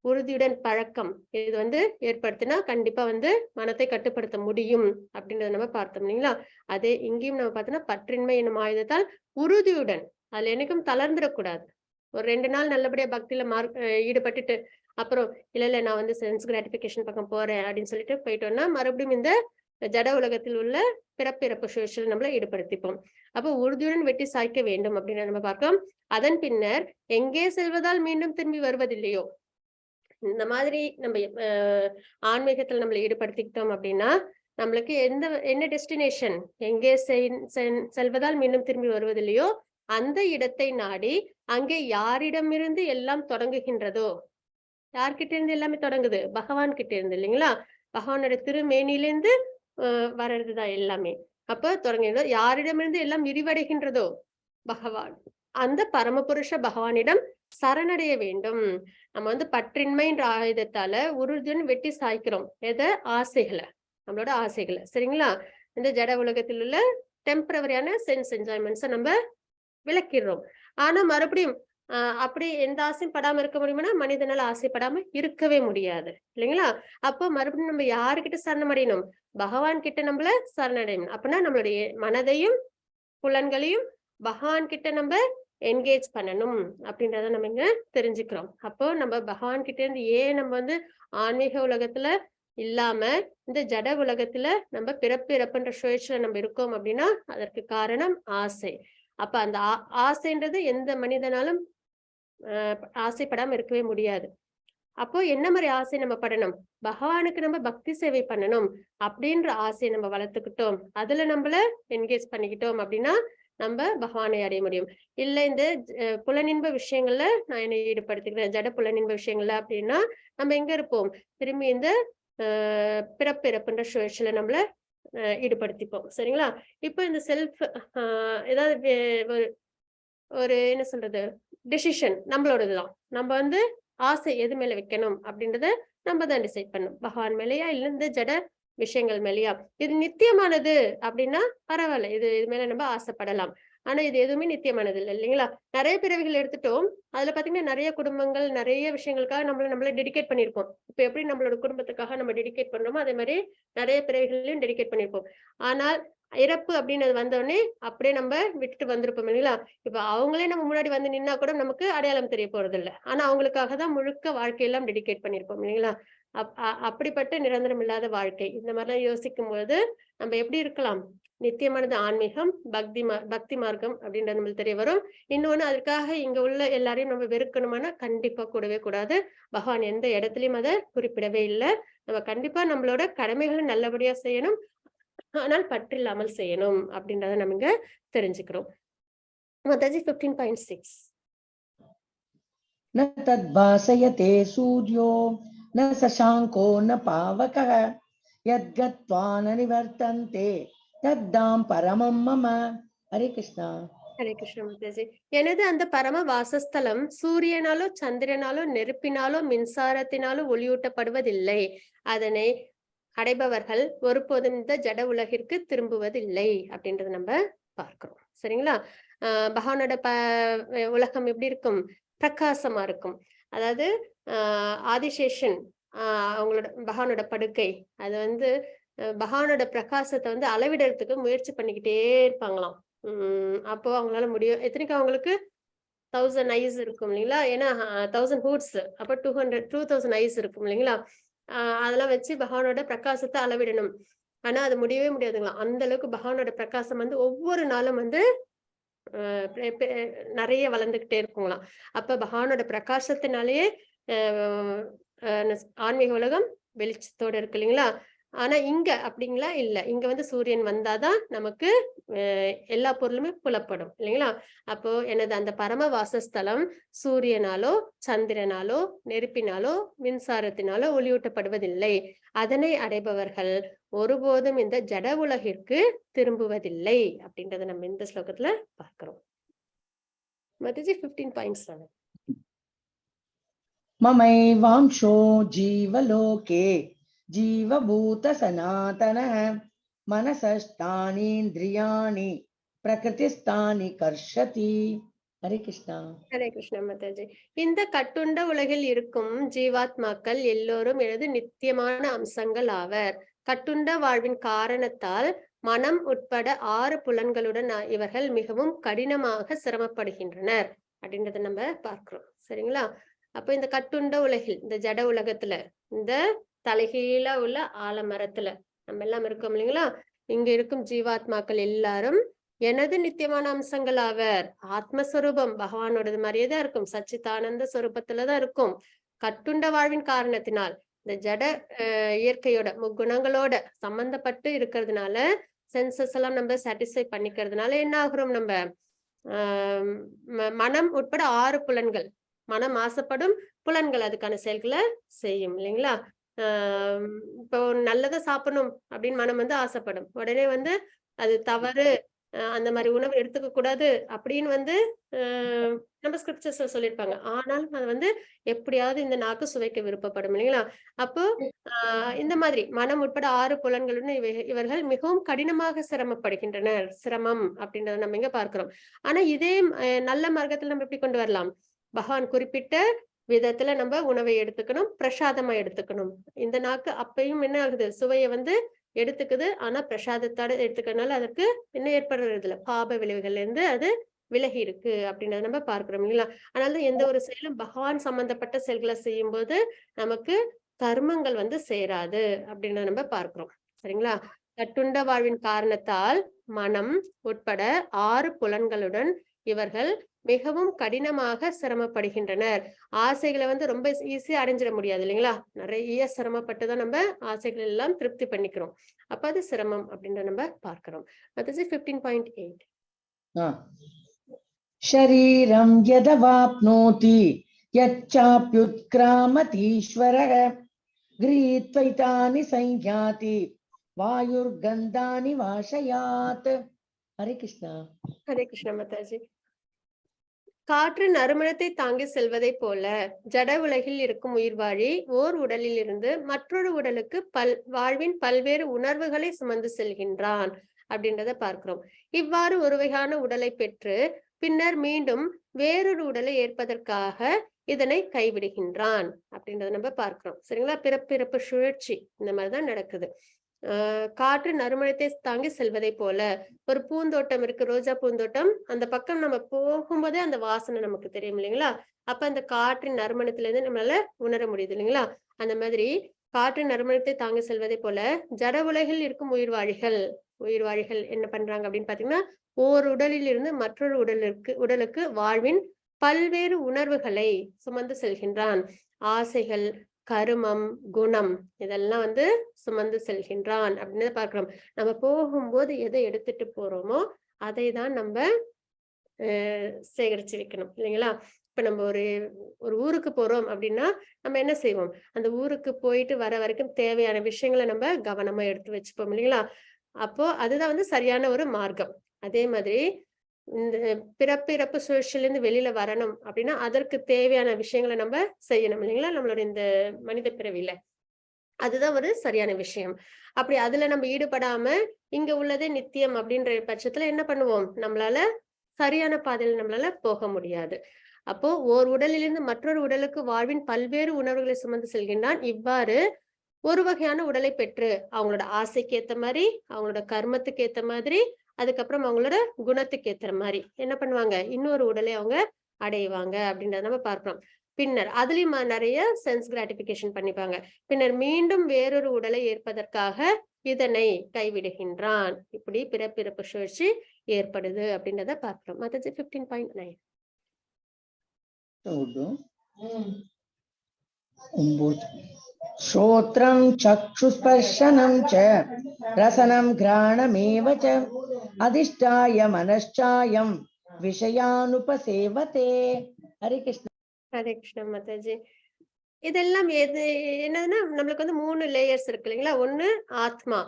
உறுதியுடன் பழக்கம், இது வந்து ஏற்படுத்தினா கண்டிப்பா வந்து மனத்தை கட்டுப்படுத்த முடியும் அப்படின்றத நம்ம பார்த்தோம் இல்லைங்களா? அதே இங்கேயும் நம்ம பார்த்தோம்னா பற்றின்மை என்னும் ஆயுதத்தால் உறுதியுடன், அதுல என்னைக்கும் தளர்ந்துடக்கூடாது. ஒரு 2 நாள் நல்லபடியா பக்தியில ஈடுபட்டுட்டு அப்புறம் இல்ல இல்ல நான் வந்து சென்ஸ் கிராட்டிபிகேஷன் பக்கம் போறேன் அப்படின்னு சொல்லிட்டு போயிட்டோம்னா மறுபடியும் இந்த ஜட உலகத்தில் உள்ள பிறப்பிறப்பு சூழல் நம்மளை ஈடுபடுத்திப்போம். அப்போ உறுதியுடன் வெட்டி சாய்க்க வேண்டும் அப்படின்னு நம்ம பார்க்கிறோம். அதன் பின்னர் எங்கே செல்வதால் மீண்டும் திரும்பி வருவதில்லையோ, இந்த மாதிரி நம்ம ஆன்மீகத்துல நம்மளை ஈடுபடுத்திக்கிட்டோம் அப்படின்னா நம்மளுக்கு என்ன டெஸ்டினேஷன், எங்கே செல்வதால் மீண்டும் திரும்பி வருவதில்லையோ அந்த இடத்தை நாடி அங்கே யாரிடமிருந்து எல்லாம் தொடங்குகின்றதோ, யார்கிட்ட இருந்து எல்லாமே தொடங்குது, பகவான் கிட்ட இருந்து இல்லைங்களா? பகவானோட திருமேனியிலிருந்து வர்றதுதான் எல்லாமே. அப்ப தொடங்குகிறது, யாரிடமிருந்து எல்லாம் விரிவடைகின்றதோ பகவான், அந்த பரமபுருஷ பகவானிடம் சரணடைய வேண்டும். நம்ம வந்து பற்றின்மைன்ற ஆயுதத்தால உறுதியுடன் வெட்டி சாய்க்கிறோம். எதை? ஆசைகளை, நம்மளோட ஆசைகளை, சரிங்களா? இந்த ஜட உலகத்தில் உள்ள டெம்பரவரியான சென்ஸ் என்ஜாய்மெண்ட்ஸை நம்ம விளக்கிடுறோம். ஆனா மறுபடியும் அப்படி எந்த ஆசையும் படாம இருக்க முடியுமானா, மனிதனால ஆசைப்படாம இருக்கவே முடியாது, இல்லைங்களா? அப்போ மறுபடியும் நம்ம யாருக்கிட்ட சரணமடையணும்? பகவான் கிட்ட நம்மள சரணடையணும். அப்படின்னா நம்மளுடைய மனதையும் புலன்களையும் பகவான் கிட்ட நம்ம என்கேஜ் பண்ணணும் அப்படின்றத நம்ம இங்க தெரிஞ்சுக்கிறோம். அப்போ நம்ம பகவான் கிட்ட இருந்து ஏன் நம்ம வந்து ஆன்மீக உலகத்துல இல்லாம இந்த ஜட உலகத்துல நம்ம பிறப்பு இறப்புன்ற சுழற்சியில நம்ம இருக்கோம் அப்படின்னா அதற்கு காரணம் ஆசை. அப்ப அந்த ஆசைன்றது எந்த மனிதனாலும் ஆசைப்படாம இருக்கவே முடியாது. அப்போ என்ன மாதிரி ஆசை நம்ம படணும்? பகவானுக்கு நம்ம பக்தி சேவை பண்ணணும் அப்படின்ற ஆசையை நம்ம வளர்த்துக்கிட்டோம், அதுல நம்மள என்கேஜ் பண்ணிக்கிட்டோம் அப்படின்னா நம்ம பகவானை அடைய முடியும். இல்ல இந்த புலனின்ப விஷயங்கள்ல நான் என்னை ஈடுபடுத்திக்கிறேன், ஜட புலனின்ப விஷயங்கள்ல அப்படின்னா நம்ம எங்க இருப்போம்? திரும்பி இந்த பிறப்பு இறப்புன்ற சுழற்சியில நம்மள ஈடுபடுத்திப்போம், சரிங்களா? இப்போ இந்த செல்ஃப் ஏதாவது ஒரு என்ன சொல்றது, டெசிஷன் நம்மளோடதுதான். நம்ம வந்து ஆசை எது மேல வைக்கணும் அப்படின்றத நம்ம தான் டிசைட் பண்ணணும். பகவான் மேலயா இல்ல இந்த ஜட விஷயங்கள் மேலயா? இது நித்தியமானது அப்படின்னா பரவாயில்ல, இது இது மேல நம்ம ஆசைப்படலாம். ஆனா இது எதுவுமே நித்தியமானது இல்லை, இல்லைங்களா? நிறைய பிறவிகள் எடுத்துட்டோம், அதுல பாத்தீங்கன்னா நிறைய குடும்பங்கள் நிறைய விஷயங்களுக்காக நம்மள டெடிகேட் பண்ணியிருப்போம். இப்ப எப்படி நம்மளோட குடும்பத்துக்காக நம்ம டெடிகேட் பண்றோமோ அதே மாதிரி நிறைய பிறவிகளையும் டெடிகேட் பண்ணியிருப்போம். ஆனால் இறப்பு அப்படின்னு அது வந்தோடனே அப்படியே நம்ம விட்டுட்டு வந்திருப்போம், இல்லைங்களா? இப்ப அவங்களே நம்ம முன்னாடி வந்து நின்னா கூட நமக்கு அடையாளம் தெரிய போறது இல்லை. ஆனா அவங்களுக்காக தான் முழுக்க வாழ்க்கையெல்லாம் டெடிகேட் பண்ணியிருப்போம், இல்லைங்களா? அப்படிப்பட்ட நிரந்தரம் இல்லாத வாழ்க்கை இந்த மாதிரிலாம் யோசிக்கும் பொழுது நம்ம எப்படி இருக்கலாம்? நித்தியமானது ஆன்மீகம், பக்தி மார்க்கம் அப்படின்றது நம்மளுக்கு தெரிய வரும். இன்னொன்னு, அதற்காக இங்க உள்ள எல்லாரையும் நம்ம வெறுக்கணுமானா கண்டிப்பா கூடவே கூடாது. பகவான் எந்த இடத்துலயும் அதை குறிப்பிடவே இல்லை. நம்ம கண்டிப்பா நம்மளோட கடமைகளை நல்லபடியா செய்யணும், ஆனால் பற்றில்லாமல் செய்யணும் அப்படின்றத நம்ம இங்க தெரிஞ்சுக்கிறோம். மாதாஜி, 15.6. न तद्भासयते सूर्यो न शशाङ्को न पावकः यद्गत्वा न निवर्तन्ते तद्धाम परमं मम. ஹரே கிருஷ்ணா. ஹரே கிருஷ்ண மாதாஜி. எனது அந்த பரம வாசஸ்தலம் சூரியனாலோ சந்திரனாலோ நெருப்பினாலோ மின்சாரத்தினாலோ ஒளியூட்டப்படுவதில்லை. அதனை அடைபவர்கள் ஒருபோதும் இந்த ஜட உலகிற்கு திரும்புவதில்லை அப்படின்றத நம்ம பார்க்கிறோம், சரிங்களா? பகவானோட உலகம் எப்படி இருக்கும்? பிரகாசமா இருக்கும். அதாவது ஆதிசேஷன் அவங்களோட பகவானோட படுக்கை அது வந்து பகவானோட பிரகாசத்தை வந்து அளவிடுறதுக்கு முயற்சி பண்ணிக்கிட்டே இருப்பாங்களாம். அப்போ அவங்களால முடியும். எத்தனைக்கு அவங்களுக்கு 1000 ஐஸ் இருக்கும் இல்லைங்களா? ஏன்னா 1000 ஹூட்ஸ், அப்போ 200 2000 ஐஸ் இருக்கும் இல்லைங்களா? அதெல்லாம் வச்சு பகவானோட பிரகாசத்தை அளவிடணும். ஆனா அது முடியவே முடியாதுங்களா. அந்த அளவுக்கு பகவானோட பிரகாசம் வந்து ஒவ்வொரு நாளும் வந்து நிறைய வளர்ந்துகிட்டே இருக்குங்களாம். அப்ப பகவானோட பிரகாசத்தினாலேயே ஆன்மீக உலகம் வெளிச்சத்தோட இருக்கு இல்லைங்களா? ஆனா இங்க அப்படிங்களா இல்ல. இங்க வந்து சூரியன் வந்தாதான் நமக்கு எல்லா பொருளுமே புலப்படும் இல்லைங்களா? அப்போ எனது அந்த பரம வாசஸ்தலம் சூரியனாலோ சந்திரனாலோ நெருப்பினாலோ மின்சாரத்தினாலோ ஒளியூட்டப்படுவதில்லை. அதனை அடைபவர்கள் ஒருபோதும் இந்த ஜட உலகிற்கு திரும்புவதில்லை அப்படின்றத நம்ம இந்த ஸ்லோகத்துல பார்க்கிறோம். மாதாஜி, 15.7. ममैवांशो जीवलोके जीवभूत सनातनः मनसस्तानीन्द्रियाणि प्रकृतिस्थानि कर्षति. ஹரே கிருஷ்ணா. ஹரே கிருஷ்ணா மாதாஜி. இந்த கட்டுண்ட உலகில் இருக்கும் ஜீவாத்மாக்கள் எல்லோரும் எனது நித்தியமான அம்சங்கள் ஆவர். கட்டுண்ட வாழ்வின் காரணத்தால் மனம் உட்பட 6 புலன்களுடன் இவர்கள் மிகவும் கடினமாக சிரமப்படுகின்றனர் அப்படின்றத நம்ம பார்க்கிறோம், சரிங்களா? அப்ப இந்த கட்டுண்ட உலகில், இந்த ஜட உலகத்துல, இந்த தலைகீழா உள்ள ஆலமரத்துல நம்ம எல்லாம் இருக்கோம் இல்லைங்களா? இங்க இருக்கும் ஜீவாத்மாக்கள் எல்லாரும் எனது நித்தியமான அம்சங்கள் ஆவர். ஆத்மஸ்வரூபம் பகவானோடது மாதிரியே தான் இருக்கும், சச்சிதானந்த ஸ்வரூபத்துலதான் இருக்கும். கட்டுண்ட வாழ்வின் காரணத்தினால் இந்த ஜட இயற்கையோட முக்குணங்களோட சம்பந்தப்பட்டு இருக்கிறதுனால சென்சஸ் எல்லாம் நம்ம சாட்டிஸ்ஃபை பண்ணிக்கிறதுனால என்ன ஆகுறோம் நம்ம? மனம் உட்பட 6 புலன்கள், மனம் ஆசைப்படும், புலன்கள் அதுக்கான செயல்களை செய்யும் இல்லைங்களா? இப்போ நல்லதை சாப்பிடணும் அப்படின்னு மனம் வந்து ஆசைப்படும். உடனே வந்து அது தவறு, அந்த மாதிரி உணவு எடுத்துக்க கூடாது அப்படின்னு வந்து நம்ம ஸ்கிரிப்சர்ஸ்ல சொல்லியிருப்பாங்க. ஆனாலும் அது வந்து எப்படியாவது இந்த நாக்கு சுவைக்க விருப்பப்படும் இல்லைங்களா? அப்போ இந்த மாதிரி மனம் உட்பட 6 புலன்களுடன் இவர்கள் மிகவும் கடினமாக சிரமப்படுகின்றனர். சிரமம் அப்படின்றத நம்ம இங்க பார்க்கிறோம். ஆனா இதே நல்ல மார்க்கத்துல நம்ம எப்படி கொண்டு வரலாம்? பகவான் குறிப்பிட்ட விதத்துல நம்ம உணவை எடுத்துக்கணும், பிரசாதமா எடுத்துக்கணும். இந்த நாக்கு அப்பயும் என்ன ஆகுது? சுவையை வந்து எடுத்துக்குது. ஆனா பிரசாதத்தோட எடுத்துக்கிறதுனால அதற்கு என்ன ஏற்படுறது இல்ல, பாப விளைவுகள்ல இருந்து அது விலகி இருக்கு அப்படின்றத நம்ம பார்க்கிறோம் இல்லைங்களா? அதனாலதான் எந்த ஒரு செயலும் பகவான் சம்பந்தப்பட்ட செயல்களை செய்யும் போது நமக்கு கர்மங்கள் வந்து சேராது அப்படின்றத நம்ம பார்க்கிறோம். சரிங்களா? கட்டுண்ட வாழ்வின் காரணத்தால் மனம் உட்பட 6 புலன்களுடன் இவர்கள் மிகவும் கடினமாக சிரமப்படுகின்றனர். ஆசைகளை வந்து ரொம்ப ஈஸியா அடைஞ்சிட முடியாது இல்லைங்களா? நிறைய சிரமப்பட்டுதான் நம்ம ஆசைகள் எல்லாம் திருப்தி பண்ணிக்கிறோம். அப்ப அது சிரமம் அப்படின்ற நம்ம பார்க்கிறோம். அது 15.8. शरीरं यदवाप्नोति यच्चाप्युत्क्रामतीश्वरः गृहीत्वैतानि संयाति वायुर्गन्धानि वाशयात्. ஹரே கிருஷ்ணா. ஹரே கிருஷ்ணா மாதாஜி. காற்று நறுமணத்தை தாங்கி செல்வதை போல ஜட உலகில் இருக்கும் உயிர்வாழி ஓர் உடலில் இருந்து மற்றொரு உடலுக்கு வாழ்வின் பல்வேறு உணர்வுகளை சுமந்து செல்கின்றான் அப்படின்றத பார்க்கிறோம். இவ்வாறு ஒரு வகையான உடலை பெற்று பின்னர் மீண்டும் வேறொரு உடலை ஏற்பதற்காக இதனை கைவிடுகின்றான் அப்படின்றத நம்ம பார்க்கிறோம். சரிங்களா? பிறப்பிறப்பு சுழற்சி இந்த மாதிரிதான் நடக்குது. காற்று நறுமணத்தை தாங்கி செல்வதை போல ஒரு பூந்தோட்டம் இருக்கு, ரோஜா பூந்தோட்டம். அந்த பக்கம் நம்ம போகும்போதே அந்த வாசனை நமக்கு தெரியும் இல்லைங்களா? அப்ப அந்த காற்றின் நறுமணத்துல இருந்து நம்மளால உணர முடியுது இல்லைங்களா? அந்த மாதிரி காற்றின் நறுமணத்தை தாங்கி செல்வதை போல ஜட உலகில் இருக்கும் உயிர்வாழிகள் என்ன பண்றாங்க அப்படின்னு பாத்தீங்கன்னா, ஓர் உடலில் இருந்து மற்றொரு உடலுக்கு வாழ்வின் பல்வேறு உணர்வுகளை சுமந்து செல்கின்றான். ஆசைகள், கருமம், குணம் இதெல்லாம் வந்து சுமந்து செல்கின்றான் அப்படின்னு பார்க்கிறோம். நம்ம போகும்போது எதை எடுத்துட்டு போறோமோ அதை தான் நம்ம சேகரிச்சு வைக்கணும் இல்லைங்களா? இப்ப நம்ம ஒரு ஒரு ஊருக்கு போறோம் அப்படின்னா நம்ம என்ன செய்வோம்? அந்த ஊருக்கு போயிட்டு வர வரைக்கும் தேவையான விஷயங்களை நம்ம கவனமா எடுத்து வச்சுப்போம் இல்லைங்களா? அப்போ அதுதான் வந்து சரியான ஒரு மார்க்கம். அதே மாதிரி இந்த பிறப்பு இறப்பு சுழற்சியில இருந்து வெளியில வரணும் அப்படின்னா அதற்கு தேவையான விஷயங்களை நம்ம செய்யணும் இல்லைங்களா? நம்மளோட இந்த மனித பிறவியில அதுதான் ஒரு சரியான விஷயம். அப்படி அதுல நம்ம ஈடுபடாம இங்க உள்ளதே நித்தியம் அப்படின்ற பட்சத்துல என்ன பண்ணுவோம்? நம்மளால சரியான பாதையில நம்மளால போக முடியாது. அப்போ ஓர் உடலிலிருந்து மற்றொரு உடலுக்கு வாழ்வின் பல்வேறு உணர்வுகளை சுமந்து செல்கின்றான். இவ்வாறு ஒரு வகையான உடலை பெற்று அவங்களோட ஆசைக்கு ஏத்த மாதிரி, அவங்களோட கர்மத்துக்கு ஏத்த மாதிரி, அதுக்கப்புறம் அவங்களோட குணத்துக்கு ஏத்துற மாதிரி என்ன பண்ணுவாங்க? இன்னொரு உடலை அவங்க அடைவாங்க அப்படின்றத நம்ம பார்க்கிறோம். பின்னர் அதுலயும் நிறைய சென்ஸ் கிராட்டிபிகேஷன் பண்ணிப்பாங்க. பின்னர் மீண்டும் வேறொரு உடலை ஏற்பதற்காக இதனை கைவிடுகின்றான். இப்படி பிறப்பிறப்பு சுழற்சி ஏற்படுது அப்படின்றத பார்க்கிறோம். மாதாஜி, 15.9. చూడు. ஒம்போது. श्रोत्रं चक्षुस्पर्शनं च रसनं घ्राणमेव च अधिष्ठाय मनश्चायं विषयानुपसेवते. ஹரே கிருஷ்ணா. ஹரே கிருஷ்ணா மாதாஜி. இதெல்லாம் எது என்னதுன்னா, நம்மளுக்கு வந்து 3 லேயர்ஸ் இருக்கு இல்லைங்களா? ஒண்ணு ஆத்மா,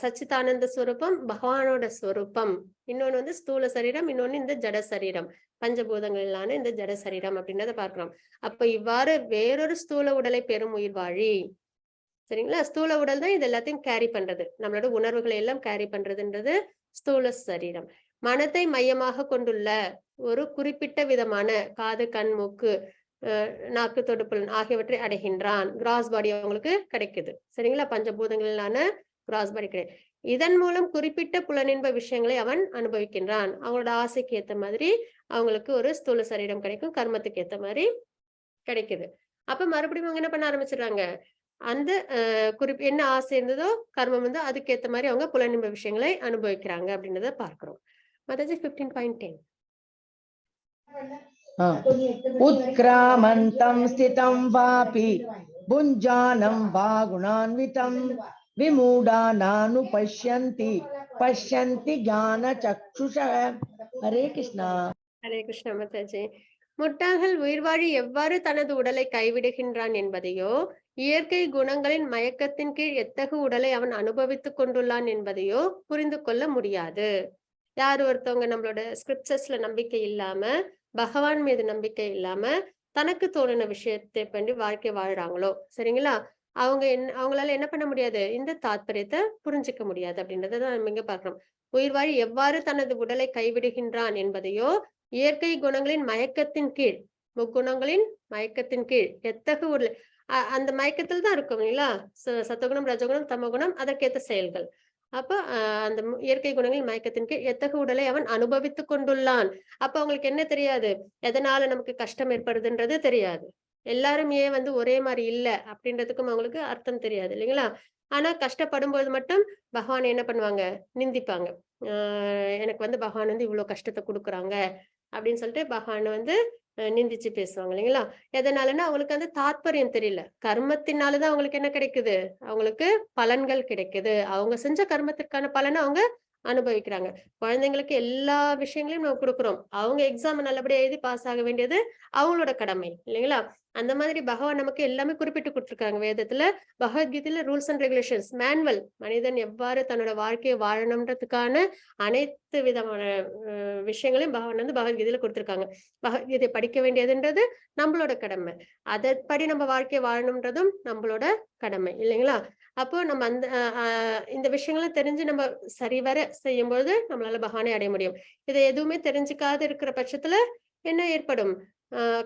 சச்சிதானந்த ஸ்வரூபம், பகவானோட ஸ்வரூபம். இன்னொன்னு வந்து ஸ்தூல சரீரம், இன்னொன்னு இந்த ஜட சரீரம், பஞ்சபூதங்களிலான இந்த ஜட சரீரம் அப்படின்றத பார்க்கிறோம். அப்ப இவ்வாறு வேறொரு ஸ்தூல உடலை பெறும் உயிர் வாழி, சரிங்களா? ஸ்தூல உடல் தான் இது எல்லாத்தையும் கேரி பண்றது, நம்மளோட உணர்வுகளை எல்லாம் கேரி பண்றதுன்றது ஸ்தூல சரீரம். மனத்தை மையமாக கொண்டுள்ள ஒரு குறிப்பிட்ட விதமான காது, கண், மூக்கு, நாக்கு, தொடுப்புலன் ஆகியவற்றை அடைகின்றான். கிராஸ் பாடி அவங்களுக்கு கிடைக்குது. சரிங்களா? பஞ்சபூதங்களிலான கிராஸ் பாடி கிடையாது. இதன் மூலம் குறிப்பிட்ட புலனின்ப விஷயங்களை அவன் அனுபவிக்கின்றான். அவங்களோட ஆசைக்கு ஏத்த மாதிரி அவங்களுக்கு ஒரு ஸ்தூல சரீரம் கிடைக்கும், கர்மத்துக்கு ஏத்த மாதிரி கிடைக்குது. அப்ப மறுபடியும் அவங்க என்ன பண்ண ஆரம்பிச்சிடுறாங்க? அந்த என்ன ஆசை இருந்ததோ கர்மம் வந்து அதுக்கேத்த மாதிரி அவங்க புலனின்ப விஷயங்களை அனுபவிக்கிறாங்க அப்படின்றத பார்க்கிறோம். மாதாஜி, 15.10. उत्क्रामन्तं स्थितं वापि भुञ्जानं वा गुणान्वितं विमूढानानुपश्यन्ति पश्यन्ति ज्ञानचक्षुषः. ஹரே கிருஷ்ணா. ஹரே கிருஷ்ணா மாதாஜி. முட்டாள்கள் உயிர்வாழி எவ்வாறு தனது உடலை கைவிடுகின்றான் என்பதையோ, இயற்கை குணங்களின் மயக்கத்தின் கீழ் எத்தகு உடலை அவன் அனுபவித்துக் கொண்டுள்ளான் என்பதையோ புரிந்து கொள்ள முடியாது. யார் ஒருத்தவங்க நம்மளோட ஸ்கிரிப்சர்ஸ்ல நம்பிக்கை இல்லாம, பகவான் மீது நம்பிக்கை இல்லாம, தனக்கு தோணின விஷயத்தை பண்ணி வாழ்க்கை வாழ்றாங்களோ, சரிங்களா, அவங்க என்ன, அவங்களால என்ன பண்ண முடியாது, இந்த தாத்பரியத்தை புரிஞ்சுக்க முடியாது அப்படின்றத தான் நம்ம இங்க பார்க்கிறோம். உயிர்வாழி எவ்வாறு தனது உடலை கைவிடுகின்றான் என்பதையோ, இயற்கை குணங்களின் மயக்கத்தின் கீழ், முக்குணங்களின் மயக்கத்தின் கீழ் எத்தகு உடல், அந்த மயக்கத்தில் தான் இருக்கும் இல்லைங்களா? சத்துவகுணம், ரஜகுணம், தமகுணம், அதற்கேற்ற செயல்கள். அப்ப அந்த இயற்கை குணங்களின் மயக்கத்தின் கீழ் எத்தகு உடலை அவன் அனுபவித்துக் கொண்டுள்ளான். அப்ப அவங்களுக்கு என்ன தெரியாது, எதனால நமக்கு கஷ்டம் ஏற்படுதுன்றது தெரியாது. எல்லாரும் ஏன் வந்து ஒரே மாதிரி இல்ல அப்படின்றதுக்கும் அவங்களுக்கு அர்த்தம் தெரியாது இல்லைங்களா? ஆனா கஷ்டப்படும் போது மட்டும் பகவான் என்ன பண்ணுவாங்க, நிந்திப்பாங்க. எனக்கு வந்து பகவான் வந்து இவ்வளவு கஷ்டத்தை கொடுக்குறாங்க அப்படின்னு சொல்லிட்டு பகவானை வந்து நிந்திச்சு பேசுவாங்க இல்லைங்களா? எதனாலன்னா அவங்களுக்கு அந்த தாத்பரியம் தெரியல. கர்மத்தினாலதான் அவங்களுக்கு என்ன கிடைக்குது, அவங்களுக்கு பலன்கள் கிடைக்குது. அவங்க செஞ்ச கர்மத்திற்கான பலனை அவங்க அனுபவிக்கிறாங்க. குழந்தைங்களுக்கு எல்லா விஷயங்களையும் நம்ம கொடுக்குறோம். அவங்க எக்ஸாம் நல்லபடியா எழுதி பாஸ் ஆக வேண்டியது அவங்களோட கடமை இல்லைங்களா? அந்த மாதிரி பகவான் நமக்கு எல்லாமே குறிப்பிட்டு கொடுத்துருக்காங்க வேதத்துல, பகவத்கீதையில ரூல்ஸ் அண்ட் ரெகுலேஷன்ஸ் மேனுவல், மனிதன் எவ்வாறு தன்னோட வாழ்க்கையை வாழணும்ன்றதுக்கான அனைத்து விதமான விஷயங்களையும் பகவான் வந்து பகவத்கீதையில கொடுத்துருக்காங்க. பகவத்கீதை படிக்க வேண்டியதுன்றது நம்மளோட கடமை, அதன்படி நம்ம வாழ்க்கையை வாழணும்ன்றதும் நம்மளோட கடமை இல்லைங்களா? அப்போ நம்ம அந்த இந்த விஷயங்களை தெரிஞ்சு நம்ம சரிவர செய்யும்போது நம்மளால பகவானை அடைய முடியும். இதை எதுவுமே தெரிஞ்சுக்காத இருக்கிற பட்சத்துல என்ன ஏற்படும்,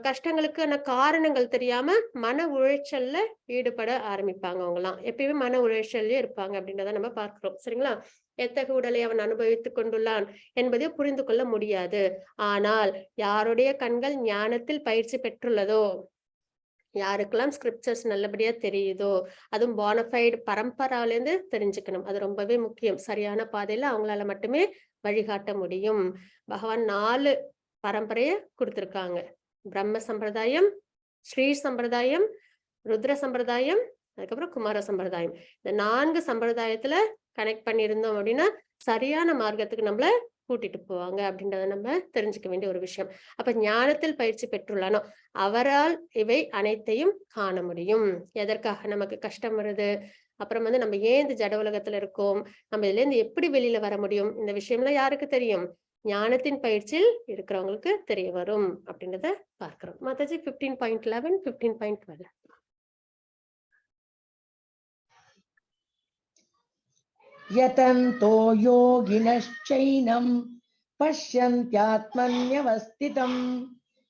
கஷ்டங்களுக்கான காரணங்கள் தெரியாம மன உளைச்சல்ல ஈடுபட ஆரம்பிப்பாங்க. அவங்களாம் எப்பயுமே மன உளைச்சல்லயே இருப்பாங்க அப்படின்றத நம்ம பார்க்கிறோம். சரிங்களா? எத்தகு உடலை அவன் அனுபவித்துக் கொண்டுள்ளான் என்பதை புரிந்து கொள்ள முடியாது. ஆனால் யாருடைய கண்கள் ஞானத்தில் பயிற்சி பெற்றுள்ளதோ, யாருக்கெல்லாம் ஸ்கிரிப்சர்ஸ் நல்லபடியா தெரியுதோ, அதுவும் பானஃபைடு பரம்பராலேருந்து தெரிஞ்சுக்கணும், அது ரொம்பவே முக்கியம். சரியான பாதையில அவங்களால மட்டுமே வழிகாட்ட முடியும். பகவான் 4 பரம்பரையை கொடுத்திருக்காங்க. பிரம்ம சம்பிரதாயம், ஸ்ரீ சம்பிரதாயம், ருத்ர சம்பிரதாயம், அதுக்கப்புறம் குமார சம்பிரதாயம். இந்த 4 சம்பிரதாயத்துல கனெக்ட் பண்ணியிருந்தோம் அப்படின்னா சரியான மார்க்கத்துக்கு நம்மள கூட்டிட்டு போவாங்க அப்படின்றத நம்ம தெரிஞ்சுக்க வேண்டிய ஒரு விஷயம். அப்ப ஞானத்தில் பயிற்சி பெற்றுள்ளானோ அவரால் இவை அனைத்தையும் காண முடியும். எதற்காக நமக்கு கஷ்டம் வருது, அப்புறம் வந்து நம்ம ஏன் இந்த ஜட உலகத்துல இருக்கோம், நம்ம இதுல இருந்து எப்படி வெளியில வர முடியும், இந்த விஷயம்லாம் யாருக்கு தெரியும், ஞானத்தின் பயிற்சியில் இருக்கிறவங்களுக்கு தெரிய வரும் அப்படின்றத பார்க்கிறோம். மாதாஜி 15.11, 15.12. யதந்தோ யோகினश्चैनं பஷ்யந்த்யாத்மன்யவஸ்திதம்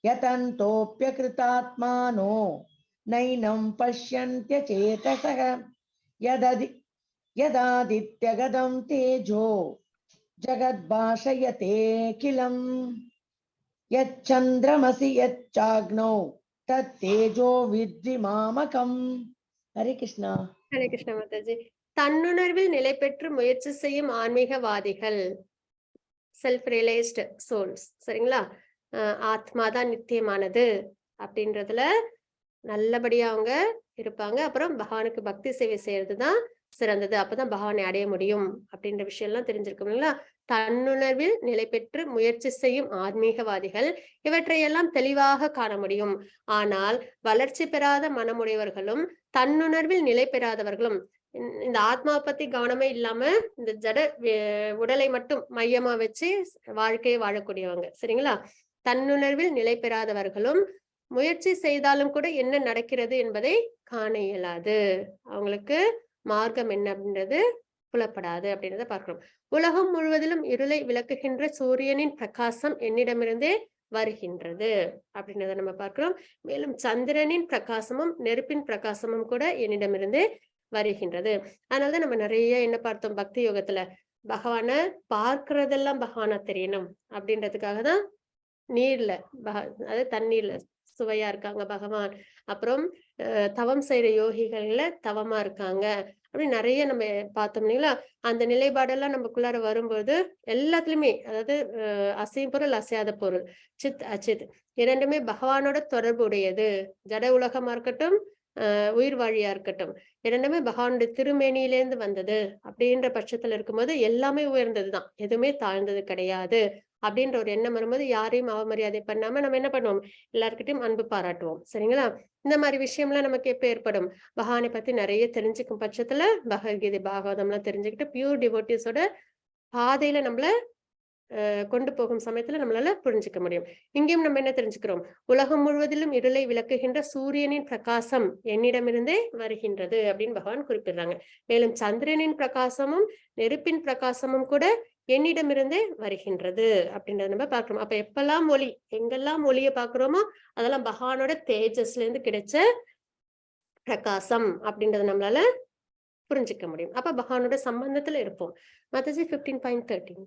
யதந்தோப்யகிருதாத்மானோ நைனம் பஷ்யந்த்யசேதசக யதாதித்யகதம் தேஜோ ஜகத்பாஷயதே கிலம் யச்சந்திரமசி யச்சாக்னௌ தத்தேஜோ வித்தி மாமகம். ஹரே கிருஷ்ணா. ஹரே கிருஷ்ணா மாதாஜி. தன்னுணர்வில் நிலை பெற்று முயற்சி செய்யும் ஆன்மீகவாதிகள், செல்ஃப் ரியலைஸ்டு சோல்ஸ், சரிங்களா? ஆத்மாதான் நித்தியமானது அப்படின்றதுல நல்லபடியா அவங்க இருப்பாங்க. அப்புறம் பகவானுக்கு பக்தி சேவை செய்யறதுதான் சிறந்தது, அப்பதான் பகவானை அடைய முடியும் அப்படின்ற விஷயம் எல்லாம் தெரிஞ்சிருக்கும் இல்லைங்களா? தன்னுணர்வில் நிலை பெற்று முயற்சி செய்யும் ஆன்மீகவாதிகள் இவற்றையெல்லாம் தெளிவாக காண முடியும். ஆனால் வளர்ச்சி பெறாத மனமுடையவர்களும் தன்னுணர்வில் நிலை பெறாதவர்களும் இந்த ஆத்மாவை பத்தி கவனமே இல்லாம இந்த ஜட உடலை மட்டும் மையமா வச்சு வாழ்க்கையை வாழக்கூடியவங்க, சரிங்களா? தன்னுணர்வில் நிலை பெறாதவர்களும் முயற்சி செய்தாலும் கூட என்ன நடக்கிறது என்பதை காண இயலாது. அவங்களுக்கு மார்க்கம் என்ன அப்படின்றது புலப்படாது அப்படின்றத பார்க்கிறோம். உலகம் முழுவதிலும் இருளை விளக்குகின்ற சூரியனின் பிரகாசம் என்னிடமிருந்தே வருகின்றது அப்படின்றத நம்ம பார்க்கிறோம். மேலும் சந்திரனின் பிரகாசமும் நெருப்பின் பிரகாசமும் கூட என்னிடமிருந்தே வருகின்றது. அதனாலதான் நம்ம நிறைய என்ன பார்த்தோம், பக்தி யோகத்துல பகவானை பார்க்கிறதெல்லாம் பகவானா தெரியணும் அப்படின்றதுக்காக தான் நீர்ல அதாவது தண்ணீர்ல சுவையா இருக்காங்க பகவான், அப்புறம் தவம் செய்யற யோகிகள்ல தவமா இருக்காங்க அப்படின்னு நிறைய நம்ம பார்த்தோம் இல்லைங்களா? அந்த நிலைப்பாடெல்லாம் நமக்குள்ளார வரும்போது எல்லாத்துலயுமே, அதாவது அசையும் பொருள் அசையாத பொருள், சித் அச்சித் இரண்டுமே பகவானோட தொடர்பு உடையது. ஜட உலகமா இருக்கட்டும் உயிர் வாழியா இருக்கட்டும், இரண்டுமே பகவானுடைய திருமேனியிலேருந்து வந்தது அப்படின்ற பட்சத்துல இருக்கும்போது எல்லாமே உயர்ந்ததுதான், எதுவுமே தாழ்ந்தது கிடையாது அப்படின்ற ஒரு எண்ணம் வரும்போது யாரையும் அவமரியாதை பண்ணாம நம்ம என்ன பண்ணுவோம்? எல்லார்கிட்டயும் அன்பு பாராட்டுவோம். சரிங்களா? இந்த மாதிரி விஷயம்லாம் நமக்கு எப்ப ஏற்படும்? பகவானை பத்தி நிறைய தெரிஞ்சுக்கும் பட்சத்துல, பகவத்கீதை, பாகவதம்லாம் தெரிஞ்சுக்கிட்டு பியூர் டிவோட்டிஸோட பாதையில நம்மள கொண்டு போகும் சமயத்துல நம்மளால புரிஞ்சுக்க முடியும். இங்கேயும் நம்ம என்ன தெரிஞ்சுக்கிறோம்? உலகம் முழுவதிலும் இருளை விளக்குகின்ற சூரியனின் பிரகாசம் என்னிடமிருந்தே வருகின்றது அப்படின்னு பகவான் குறிப்பிடுறாங்க. மேலும் சந்திரனின் பிரகாசமும் நெருப்பின் பிரகாசமும் கூட என்னிடமிருந்தே வருகின்றது அப்படின்றத நம்ம பார்க்கிறோம். அப்ப எப்பெல்லாம் ஒளி, எங்கெல்லாம் ஒளியை பார்க்கிறோமோ அதெல்லாம் பகவானோட தேஜஸ்ல இருந்து கிடைச்ச பிரகாசம் அப்படின்றத நம்மளால புரிஞ்சுக்க முடியும். அப்ப பகவானோட சம்பந்தத்துல இருப்போம். மாதாஜி, 15.13.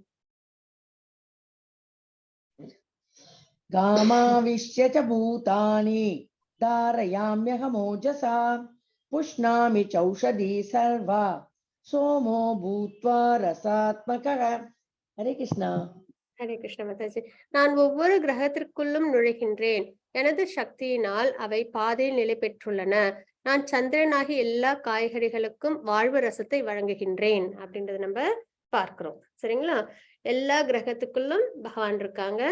गामाविश्य च भूतानि धारयाम्यहमोजसा पुष्णामि चौषधी सर्वा सोमो भूत्वा रसात्मकः. ஹரே கிருஷ்ணா. ஹரே கிருஷ்ண மாதாஜி. நான் ஒவ்வொரு கிரகத்திற்குள்ளும் நுழைகின்றேன். எனது சக்தியினால் அவை பாதையில் நிலை பெற்றுள்ளன. நான் சந்திரனாகி எல்லா காய்கறிகளுக்கும் வாழ்வு ரசத்தை வழங்குகின்றேன் அப்படின்றத நம்ம பார்க்கிறோம். சரிங்களா? எல்லா கிரகத்துக்குள்ளும் பகவான் இருக்காங்க.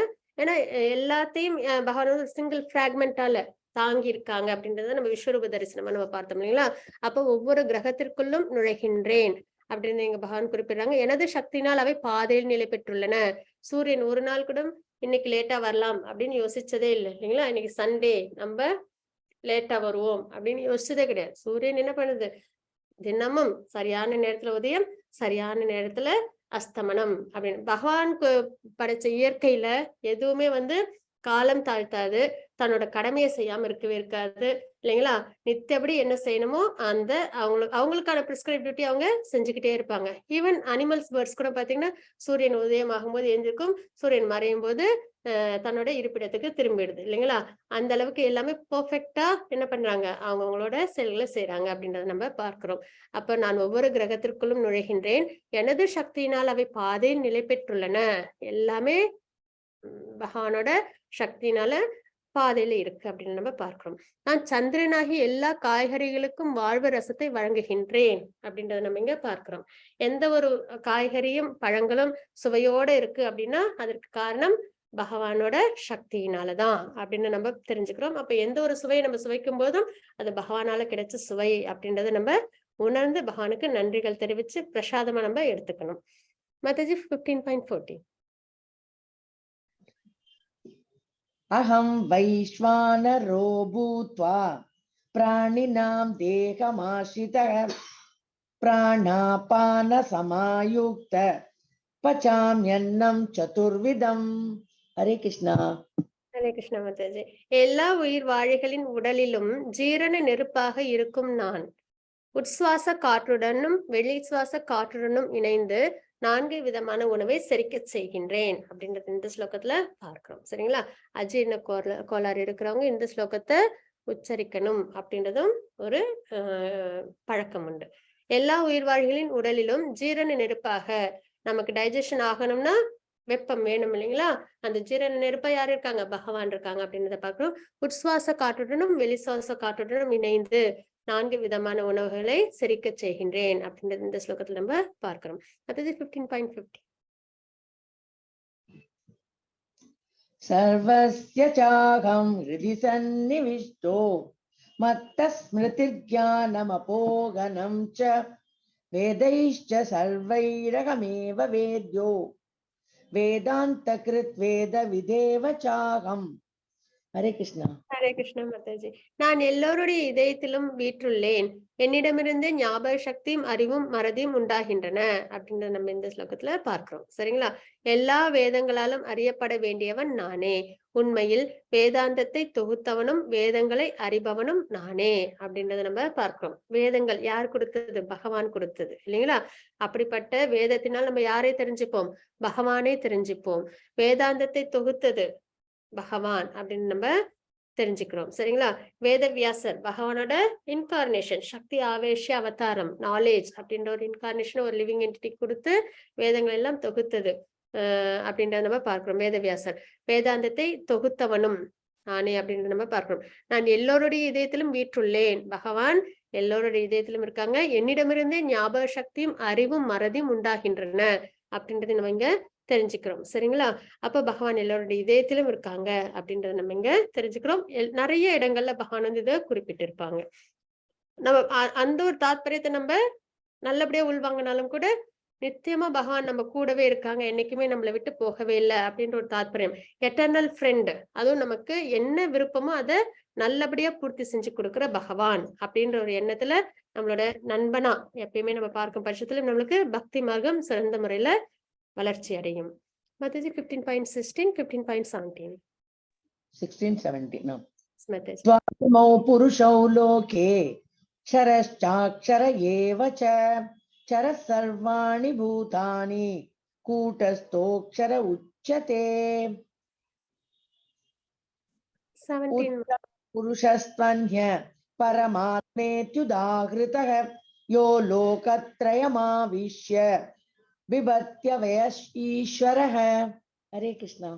ஏன்னா எல்லாத்தையும் பகவான் வந்து சிங்கிள் பிராக்மெண்டால தாங்கி இருக்காங்க அப்படின்றத நம்ம விஸ்வரூப தரிசனமா நம்ம பார்த்தோம், இல்லைங்களா? அப்போ ஒவ்வொரு கிரகத்திற்குள்ளும் நுழைகின்றேன் அப்படின்னு இங்க பகவான் குறிப்பிடுறாங்க. எனது சக்தியினால் அவை பாதையில் நிலை பெற்றுள்ளன. சூரியன் ஒரு நாள் கூட இன்னைக்கு லேட்டா வரலாம் அப்படின்னு யோசிச்சதே இல்லை, இல்லைங்களா? இன்னைக்கு சண்டே, நம்ம லேட்டா வருவோம் அப்படின்னு யோசிச்சதே கிடையாது. சூரியன் என்ன பண்ணுது? தினமும் சரியான நேரத்துல உதயம், சரியான நேரத்துல அஸ்தமனம் அப்படின்னு. பகவான் படைச்ச இயற்கையில எதுவுமே வந்து காலம் தாழ்த்தாது, தன்னோட கடமையை செய்யாம இருக்கவே இருக்காது, இல்லைங்களா? நித்தபடி என்ன செய்யணுமோ அந்த அவங்களுக்கான பிரிஸ்கிரைப் டியூட்டி அவங்க செஞ்சுக்கிட்டே இருப்பாங்க. ஈவன் அனிமல்ஸ், பேர்ட்ஸ் கூட பாத்தீங்கன்னா சூரியன் உதயம் ஆகும்போது எழுந்திருக்கும், சூரியன் மறையும் போது தன்னோட இருப்பிடத்துக்கு திரும்பிடுது, இல்லைங்களா? அந்த அளவுக்கு எல்லாமே பர்ஃபெக்டா என்ன பண்றாங்க? அவங்கவங்களோட செயல்களை செய்யறாங்க அப்படின்றத நம்ம பார்க்கிறோம். அப்ப நான் ஒவ்வொரு கிரகத்திற்குள்ளும் நுழைகின்றேன், எனது சக்தியினால் அவை பாதையில் நிலை பெற்றுள்ளன. எல்லாமே பகவானோட சக்தியினால பாதையில இருக்கு அப்படின்னு நம்ம பார்க்கிறோம். நான் சந்திரனாகி எல்லா காய்கறிகளுக்கும் வாழ்வு ரசத்தை வழங்குகின்றேன் அப்படின்றத நம்ம இங்க பார்க்கிறோம். எந்த ஒரு காய்கறியும் பழங்களும் சுவையோட இருக்கு அப்படின்னா அதற்கு காரணம் பகவானோட சக்தியினாலதான் அப்படின்னு நம்ம தெரிஞ்சுக்கிறோம். அப்ப எந்த ஒரு சுவையை நம்ம சுவைக்கும் போதும் அது பகவானால கிடைச்ச சுவை அப்படின்றத நம்ம உணர்ந்து பகவானுக்கு நன்றிகள் தெரிவிச்சு பிரசாதமா நம்ம எடுத்துக்கணும். மாதாஜி, 15.14. அகம் வைஸ்வானரோ பூத்வா பிராணினாம் தேகமாசிரிதः பிராணாபான சமாயுக்த பச்சாம்யன்னம் சதுர்விதம். ஹரே கிருஷ்ணா. ஹரே கிருஷ்ணா மாதாஜி. எல்லா உயிர் வாழிகளின் உடலிலும் ஜீரண நெருப்பாக இருக்கும் நான் உட்சுவாச காற்றுடனும் வெளி சுவாச காற்றுடனும் இணைந்து 4 விதமான உணவை செரிக்க செய்கின்றேன் அப்படின்றது இந்த ஸ்லோகத்துல பார்க்கிறோம். சரிங்களா? அஜீரண கோளாறு இருக்கிறவங்க இந்த ஸ்லோகத்தை உச்சரிக்கணும் அப்படின்றதும் ஒரு பழக்கம் உண்டு. எல்லா உயிர்வாழிகளின் உடலிலும் ஜீரண நெருப்பாக, நமக்கு டைஜஷன் ஆகணும்னா வெப்பம் வேணும் இல்லைங்களா? அந்த ஜீரண நெருப்பா யார் இருக்காங்க? பகவான் இருக்காங்க அப்படின்றத பார்க்கிறோம். உட்சுவாச காற்றுடனும் வெளி சுவாச காற்றுடனும் இணைந்து 4 விதமான உணவுகளை செரிக்க செய்கின்றேன் அப்படின்றது இந்த ஸ்லோகத்துல நம்ம பார்க்கிறோம். அடுத்தது 15.50. சர்வஸ்ய சாகம் ஹிருதி சந்நிவிஷ்டோ மத்த ஸ்மிருதிர்ஞானமபோகனம் ச வேதைश्च சர்வைரகமேவ வேத்யோ வேதாந்த கிருத் வேத விதேவ சாகம். ஹரே கிருஷ்ணா. ஹரே கிருஷ்ணா மாதாஜி. நான் எல்லோருடைய இதயத்திலும் வீற்றுள்ளேன், என்னிடமிருந்து ஞாபக சக்தியும் அறிவும் மறதியும் உண்டாகின்றன அப்படின்றத நம்ம இந்த ஸ்லோகத்துல பார்க்கிறோம். சரிங்களா? எல்லா வேதங்களாலும் அறியப்பட வேண்டியவன் நானே, உண்மையில் வேதாந்தத்தை தொகுத்தவனும் வேதங்களை அறிபவனும் நானே அப்படின்றத நம்ம பார்க்கிறோம். வேதங்கள் யார் கொடுத்தது? பகவான் கொடுத்தது, இல்லைங்களா? அப்படிப்பட்ட வேதத்தினால் நம்ம யாரை தெரிஞ்சுப்போம்? பகவானே தெரிஞ்சுப்போம். வேதாந்தத்தை தொகுத்தது பகவான் அப்படின்னு நம்ம தெரிஞ்சுக்கிறோம். சரிங்களா? வேதவியாசர் பகவானோட இன்கார்னேஷன், சக்தி ஆவேஷ அவதாரம், நாலேஜ் அப்படின்ற ஒரு இன்கார்னேஷன் ஒரு லிவிங் என்டிட்டி கொடுத்து வேதங்கள் எல்லாம் தொகுத்தது அப்படின்றத நம்ம பார்க்கிறோம். வேதவியாசர் வேதாந்தத்தை தொகுத்தவனும் நானே அப்படின்றத நம்ம பார்க்கிறோம். நான் எல்லோருடைய இதயத்திலும் வீற்றுள்ளேன், பகவான் எல்லோருடைய இதயத்திலும் இருக்காங்க, என்னிடமிருந்தே ஞாபக சக்தியும் அறிவும் மறதியும் உண்டாகின்றன அப்படின்றதை நம்ம இங்க தெரிஞ்சுக்கிறோம். சரிங்களா? அப்ப பகவான் எல்லோருடைய இதயத்திலும் இருக்காங்க அப்படின்றத நம்ம இங்க தெரிஞ்சுக்கிறோம். நிறைய இடங்கள்ல பகவான் வந்து இதை குறிப்பிட்டிருப்பாங்க. நம்ம அந்த ஒரு தாத்பரியத்தை நம்ம நல்லபடியா உள்வாங்கினாலும் கூட நித்தியமா பகவான் நம்ம கூடவே இருக்காங்க, என்னைக்குமே நம்மளை விட்டு போகவே இல்லை அப்படின்ற ஒரு தாத்பரியம். எட்டர்னல் ஃப்ரெண்ட், அதுவும் நமக்கு என்ன விருப்பமோ அதை நல்லபடியா பூர்த்தி செஞ்சு கொடுக்குற பகவான் அப்படின்ற ஒரு எண்ணத்துல நம்மளோட நண்பனா எப்பயுமே நம்ம பார்க்கும் பட்சத்துல நம்மளுக்கு பக்தி மார்க்கம் சிறந்த முறையில வளர்ச்சி அடையும். மாதாஜி, 15.16, 15.17. 16, 17. No. Mataji. द्वाविमौ पुरुषौ लोके क्षरश्चाक्षर एव च क्षरः सर्वाणि भूतानि कूटस्थोऽक्षर उच्यते। 17. पुरुषस्त्वन्य परमात्मेत्युदाहृतः यो लोकत्रयमाविश्य बिभर्त्यव्यय ईश्वरः। हरे कृष्णा.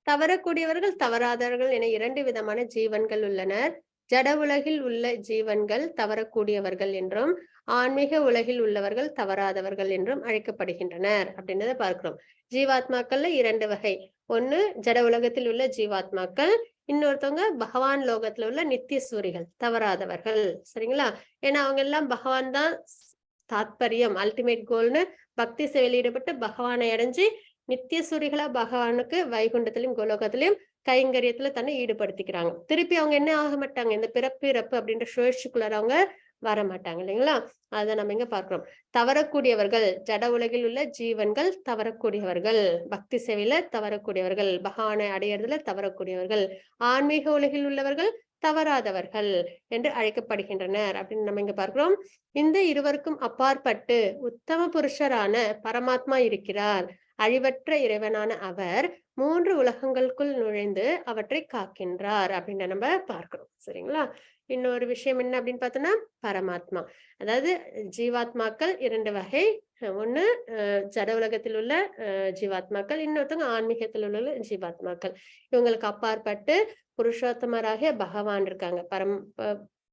தவறக்கூடியவர்கள், தவறாதவர்கள் என இரண்டு விதமான ஜீவன்கள் உள்ளனர். ஜட உலகில் உள்ள ஜீவன்கள் தவறக்கூடியவர்கள் என்றும், ஆன்மீக உலகில் உள்ளவர்கள் தவறாதவர்கள் என்றும் அழைக்கப்படுகின்றனர் அப்படின்றத பார்க்கிறோம். ஜீவாத்மாக்கள்ல இரண்டு வகை. ஒண்ணு ஜட உலகத்தில் உள்ள ஜீவாத்மாக்கள், இன்னொருத்தவங்க பகவான் லோகத்துல உள்ள நித்திய சூரிகள், தவறாதவர்கள். சரிங்களா? ஏன்னா அவங்க எல்லாம் பகவான் தான் தாத்பரியம், அல்டிமேட் கோல்னு பக்தி சேவையில் ஈடுபட்டு பகவானை அடைஞ்சு நித்திய சூரிகளா பகவானுக்கு வைகுண்டத்திலும் கோலோகத்திலும் கைங்கரியத்துல தன்னை ஈடுபடுத்திக்கிறாங்க. திருப்பி அவங்க என்ன ஆக மாட்டாங்க, இந்த பிறப்பு இறப்பு அப்படின்ற சுழற்சிக்குள்ளார அவங்க வர மாட்டாங்க, இல்லைங்களா? அதை நம்ம இங்க பார்க்கிறோம். தவறக்கூடியவர்கள் ஜட உலகில் உள்ள ஜீவன்கள் தவறக்கூடியவர்கள், பக்தி சேவையில தவறக்கூடியவர்கள், பகவானை அடையிறதுல தவறக்கூடியவர்கள், ஆன்மீக உலகில் உள்ளவர்கள் தவறாதவர்கள் என்று அழைக்கப்படுகின்றனர் அப்படின்னு நம்ம இங்க பார்க்கிறோம். இந்த இருவருக்கும் அப்பாற்பட்டு உத்தம புருஷரான பரமாத்மா இருக்கிறார். அழிவற்ற இறைவனான அவர் மூன்று உலகங்களுக்குள் நுழைந்து அவற்றை காக்கின்றார் அப்படின்னு நம்ம பார்க்கிறோம். சரிங்களா? இன்னொரு விஷயம் என்ன அப்படின்னு பார்த்தோம்னா, பரமாத்மா, அதாவது ஜீவாத்மாக்கள் இரண்டு வகை. ஒண்ணு ஜட உலகத்தில் உள்ள ஜீவாத்மாக்கள், இன்னொருத்தவங்க ஆன்மீகத்தில் உள்ள ஜீவாத்மாக்கள். இவங்களுக்கு அப்பாற்பட்டு புருஷோத்தமராகிய பகவான் இருக்காங்க,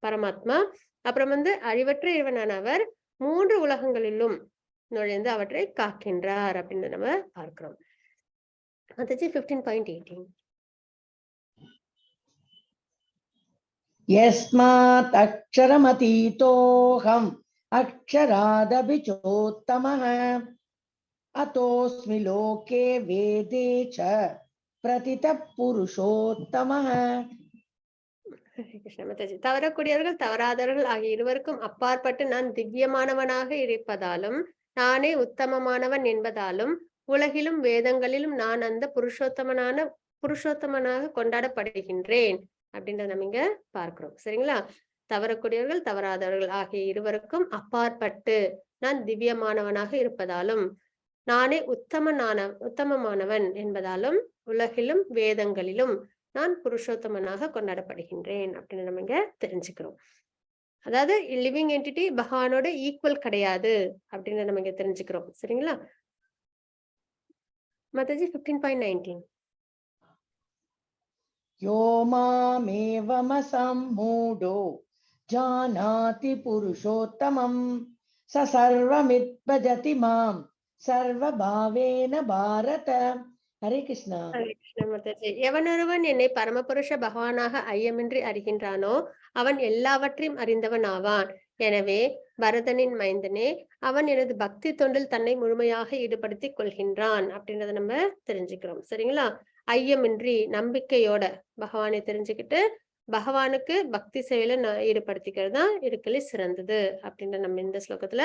பரமாத்மா. அப்புறம் வந்து அழிவற்ற இறைவனான அவர் மூன்று உலகங்களிலும் நுழைந்து அவற்றை காக்கின்றார் அப்படின்னு நம்ம பார்க்கிறோம். மாதாஜி, 15.18. यस्मात् अक्षरमतीतोऽहम् अक्षरादपि चोत्तमः अतोऽस्मि लोके वेदे च प्रतितः पुरुषोत्तमः. ஹரே கிருஷ்ண மாதாஜி. தவறக்கூடியவர்கள், தவறாதவர்கள் ஆகிய இருவருக்கும் அப்பாற்பட்டு நான் திவ்யமானவனாக இருப்பதாலும், நானே உத்தமமானவன் என்பதாலும், உலகிலும் வேதங்களிலும் நான் அந்த புருஷோத்தமனாக கொண்டாடப்படுகின்றேன் அப்படின்றத நம்ம இங்க பார்க்கிறோம். சரிங்களா? தவறக்கூடியவர்கள், தவறாதவர்கள் ஆகிய இருவருக்கும் அப்பாற்பட்டு நான் திவ்யமானவனாக இருப்பதாலும், நானே உத்தமமானவன் என்பதாலும், உலகிலும் வேதங்களிலும் நான் புருஷோத்தமனாக கொண்டாடப்படுகின்றேன் அப்படின்னு நம்ம இங்க தெரிஞ்சுக்கிறோம். அதாவது லிவிங் என்டிட்டி பகவானோட ஈக்குவல் கிடையாது அப்படின்னு நம்ம இங்க தெரிஞ்சுக்கிறோம். சரிங்களா மாதாஜி? 15.19. यो मामेवमसम्मूढो जानाति पुरुषोत्तमं स सर्वमिद्भजति मां सर्वभावेन भारत. ஹரே கிருஷ்ணா. ஹரே கிருஷ்ண மாதாஜி. எவனொருவன் என்னை பரமபுருஷ பகவானாக ஐயமின்றி அறிகின்றானோ அவன் எல்லாவற்றையும் அறிந்தவன் ஆவான். எனவே பரதனின் மைந்தனே, அவன் எனது பக்தி தொண்டில் தன்னை முழுமையாக ஈடுபடுத்திக் கொள்கின்றான் அப்படின்றத நம்ம தெரிஞ்சுக்கிறோம். சரிங்களா? ஐயமின்றி நம்பிக்கையோட பகவானை தெரிஞ்சுக்கிட்டு பகவானுக்கு பக்தி சேவையில ஈடுபடுத்திக்கிறது தான் இருக்கலே சிறந்தது அப்படின்ற நம்ம இந்த ஸ்லோகத்துல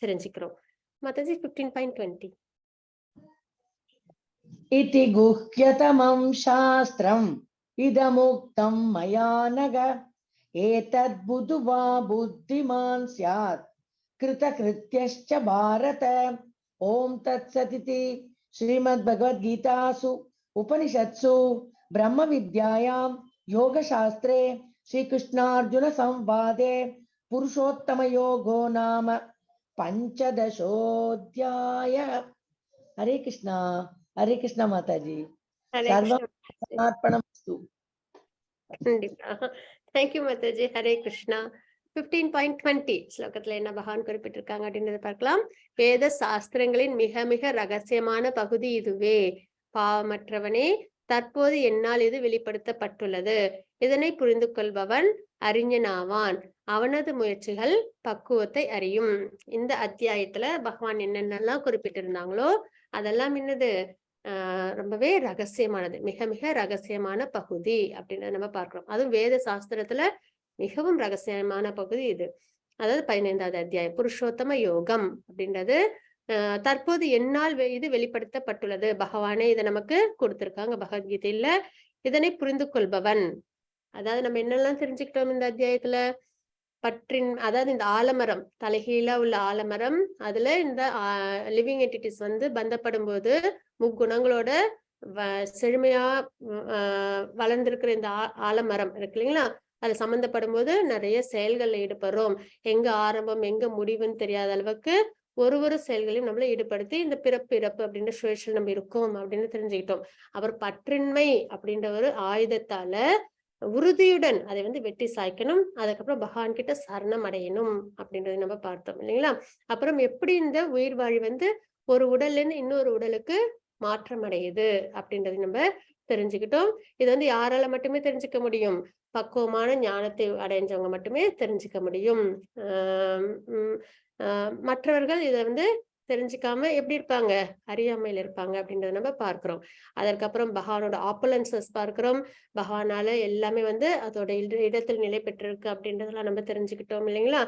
தெரிஞ்சுக்கிறோம். மாதாஜி, 15.20. इति गुह्यतमं शास्त्रम् इदमुक्तं मया नघ एतद्बुद्ध्वा बुद्धिमान् स्यात् कृतकृत्यश्च भारत. ॐ तत्सदिति श्रीमद्भगवद्गीतासु उपनिषत्सु ब्रह्मविद्यायां योगशास्त्रे श्रीकृष्णार्जुन संवादे पुरुषोत्तमयोगो नाम पञ्चदशोऽध्यायः. हरे कृष्णा. हरे कृष्णा माताजी. ஹரே சர்வம் கிருஷ்ணா. अर्पणमस्तु. கண்டிப்பா. Thank you Mataji. Hare Krishna. 15.20 ஸ்லோகத்துல என்ன பகவான் குறிப்பிட்டிருக்காங்க அப்படின்றத பார்க்கலாம். வேத சாஸ்திரங்களின் மிக மிக ரகசியமான பகுதி இதுவே. பாவமற்றவனே, தற்போது என்னால் இது வெளிப்படுத்தப்பட்டுள்ளது. இதனை புரிந்து கொள்பவன் அறிஞனாவான். அவனது முயற்சிகள் பக்குவத்தை அறியும். இந்த அத்தியாயத்துல பகவான் என்னென்னலாம் குறிப்பிட்டிருந்தாங்களோ அதெல்லாம் என்னது, ரொம்பவே ரகசியமானது, மிக மிக ரகசியமான பகுதி அப்படின்னு நம்ம பார்க்கிறோம். அதுவும் வேத சாஸ்திரத்துல மிகவும் ரகசியமான பகுதி இது. அதாவது 15வது அத்தியாயம் புருஷோத்தம யோகம் அப்படின்றது தற்போது என்னால் இது வெளிப்படுத்தப்பட்டுள்ளது. பகவானே இதை நமக்கு கொடுத்திருக்காங்க பகவத்கீதையில. இதனை புரிந்து கொள்பவன், அதாவது நம்ம என்னெல்லாம் தெரிஞ்சுக்கிட்டோம் இந்த அத்தியாயத்துல, பற்றின், அதாவது இந்த ஆலமரம், தலைகீழா உள்ள ஆலமரம், அதுல இந்த லிவிங் என்டிட்டிஸ் வந்து பந்தப்படும் போது முக்குணங்களோட செழுமையா வளர்ந்திருக்கிற இந்த ஆலமரம் இருக்கு இல்லைங்களா, அது சம்பந்தப்படும் போது நிறைய செயல்கள்ல ஈடுபடுறோம். எங்க ஆரம்பம் எங்க முடிவுன்னு தெரியாத அளவுக்கு ஒரு ஒரு செயல்களையும் நம்மளை ஈடுபடுத்தி இந்த பிறப்பு இறப்பு அப்படின்ற சுழற்சியில் நம்ம இருக்கோம் அப்படின்னு தெரிஞ்சுக்கிட்டோம். அப்புறம் பற்றின்மை அப்படின்ற ஒரு ஆயுதத்தால உறுதியுடன் அதை வந்து வெட்டி சாய்க்கணும். அதுக்கப்புறம் பகவான் கிட்ட சரணம் அடையணும் அப்படின்றத நம்ம பார்த்தோம் இல்லைங்களா. அப்புறம் எப்படி இந்த உயிர் வாழி வந்து ஒரு உடல்ல இருந்து இன்னொரு உடலுக்கு மாற்றம் அடையுது அப்படின்றத நம்ம தெரிஞ்சுக்கிட்டோம். இது வந்து யாரால மட்டுமே தெரிஞ்சுக்க முடியும், பக்குவமான ஞானத்தை அடைஞ்சவங்க மட்டுமே தெரிஞ்சுக்க முடியும். மற்றவர்கள் இதை வந்து தெரிஞ்சுக்காம எப்படி இருப்பாங்க, அறியாமையில இருப்பாங்க அப்படின்றத நம்ம பார்க்கிறோம். அதற்கப்புறம் பகவானோட ஆப்புலன்சஸ் பார்க்கிறோம். பகவானால எல்லாமே வந்து அதோட இடத்தில் நிலை பெற்றிருக்கு அப்படின்றதெல்லாம் நம்ம தெரிஞ்சுக்கிட்டோம் இல்லைங்களா.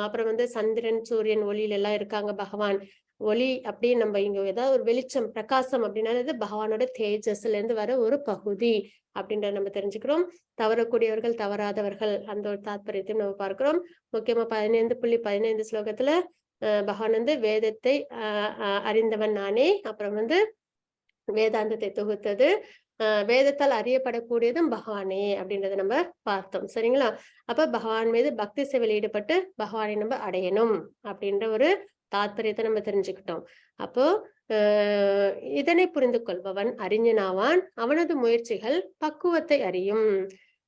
அப்புறம் வந்து சந்திரன் சூரியன் ஒளியில எல்லாம் இருக்காங்க பகவான். ஒளி அப்படின்னு நம்ம இங்க ஏதாவது ஒரு வெளிச்சம் பிரகாசம் அப்படின்னால இது பகவானோட தேஜஸ்ல இருந்து வர ஒரு பகுதி அப்படின்றத நம்ம தெரிஞ்சுக்கிறோம். தவறக்கூடியவர்கள் தவறாதவர்கள் அந்த ஒரு தாத்பரியத்தையும் நம்ம பார்க்கிறோம். முக்கியமா 15.15 ஸ்லோகத்துல பகவான் வந்து வேதத்தை அறிந்தவன் நானே, அப்புறம் வந்து வேதாந்தத்தை தொகுத்தது, வேதத்தால் அறியப்படக்கூடியதும் பகவானே அப்படின்றத நம்ம பார்த்தோம். சரிங்களா. அப்ப பகவான் மீது பக்தி சேவையில் ஈடுபட்டு பகவானை நம்ம அடையணும் அப்படின்ற ஒரு தாத்பரியத்தை நம்ம தெரிஞ்சுக்கிட்டோம். அப்போ இதனை புரிந்து கொள்பவன் அறிஞனாவான், அவனது முயற்சிகள் பக்குவத்தை அறியும்.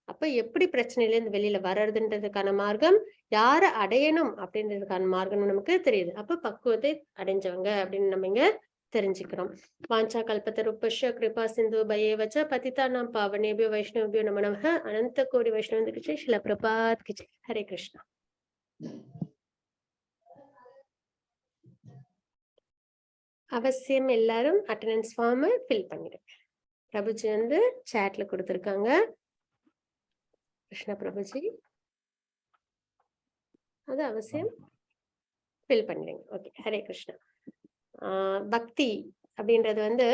அப்ப எப்படி பிரச்சனையில இருந்து வெளியில வர்றதுன்றதுக்கான மார்க்கம், யாரை அடையணும் அப்படின்றதுக்கான மார்க்கம் நமக்கு தெரியுது. அப்ப பக்குவத்தை அடைஞ்சவங்க அப்படின்னு நம்ம இங்க தெரிஞ்சுக்கிறோம். வாஞ்சா கல்பத்தருபஷ்ய கிருபா சிந்து பயேவச்ச பதிதானாம் பாவனேபியோ வைஷ்ணவபியோ நம நமஹ. அனந்த கோடி வைஷ்ணவ சில பிரபாத் கிச்சே. ஹரே கிருஷ்ணா. அவசியம் எல்லாரும் அட்டெண்டன்ஸ் ஃபார்ம் ஃபில் பண்ணிடுங்க. பிரபுஜி வந்து சாட்ல கொடுத்திருக்காங்க. கிருஷ்ண பிரபுஜி அது அவசியம் ஃபில் பண்ணிடுங்க. ஓகே, ஹரே கிருஷ்ணா. பக்தி அப்படின்றது வந்து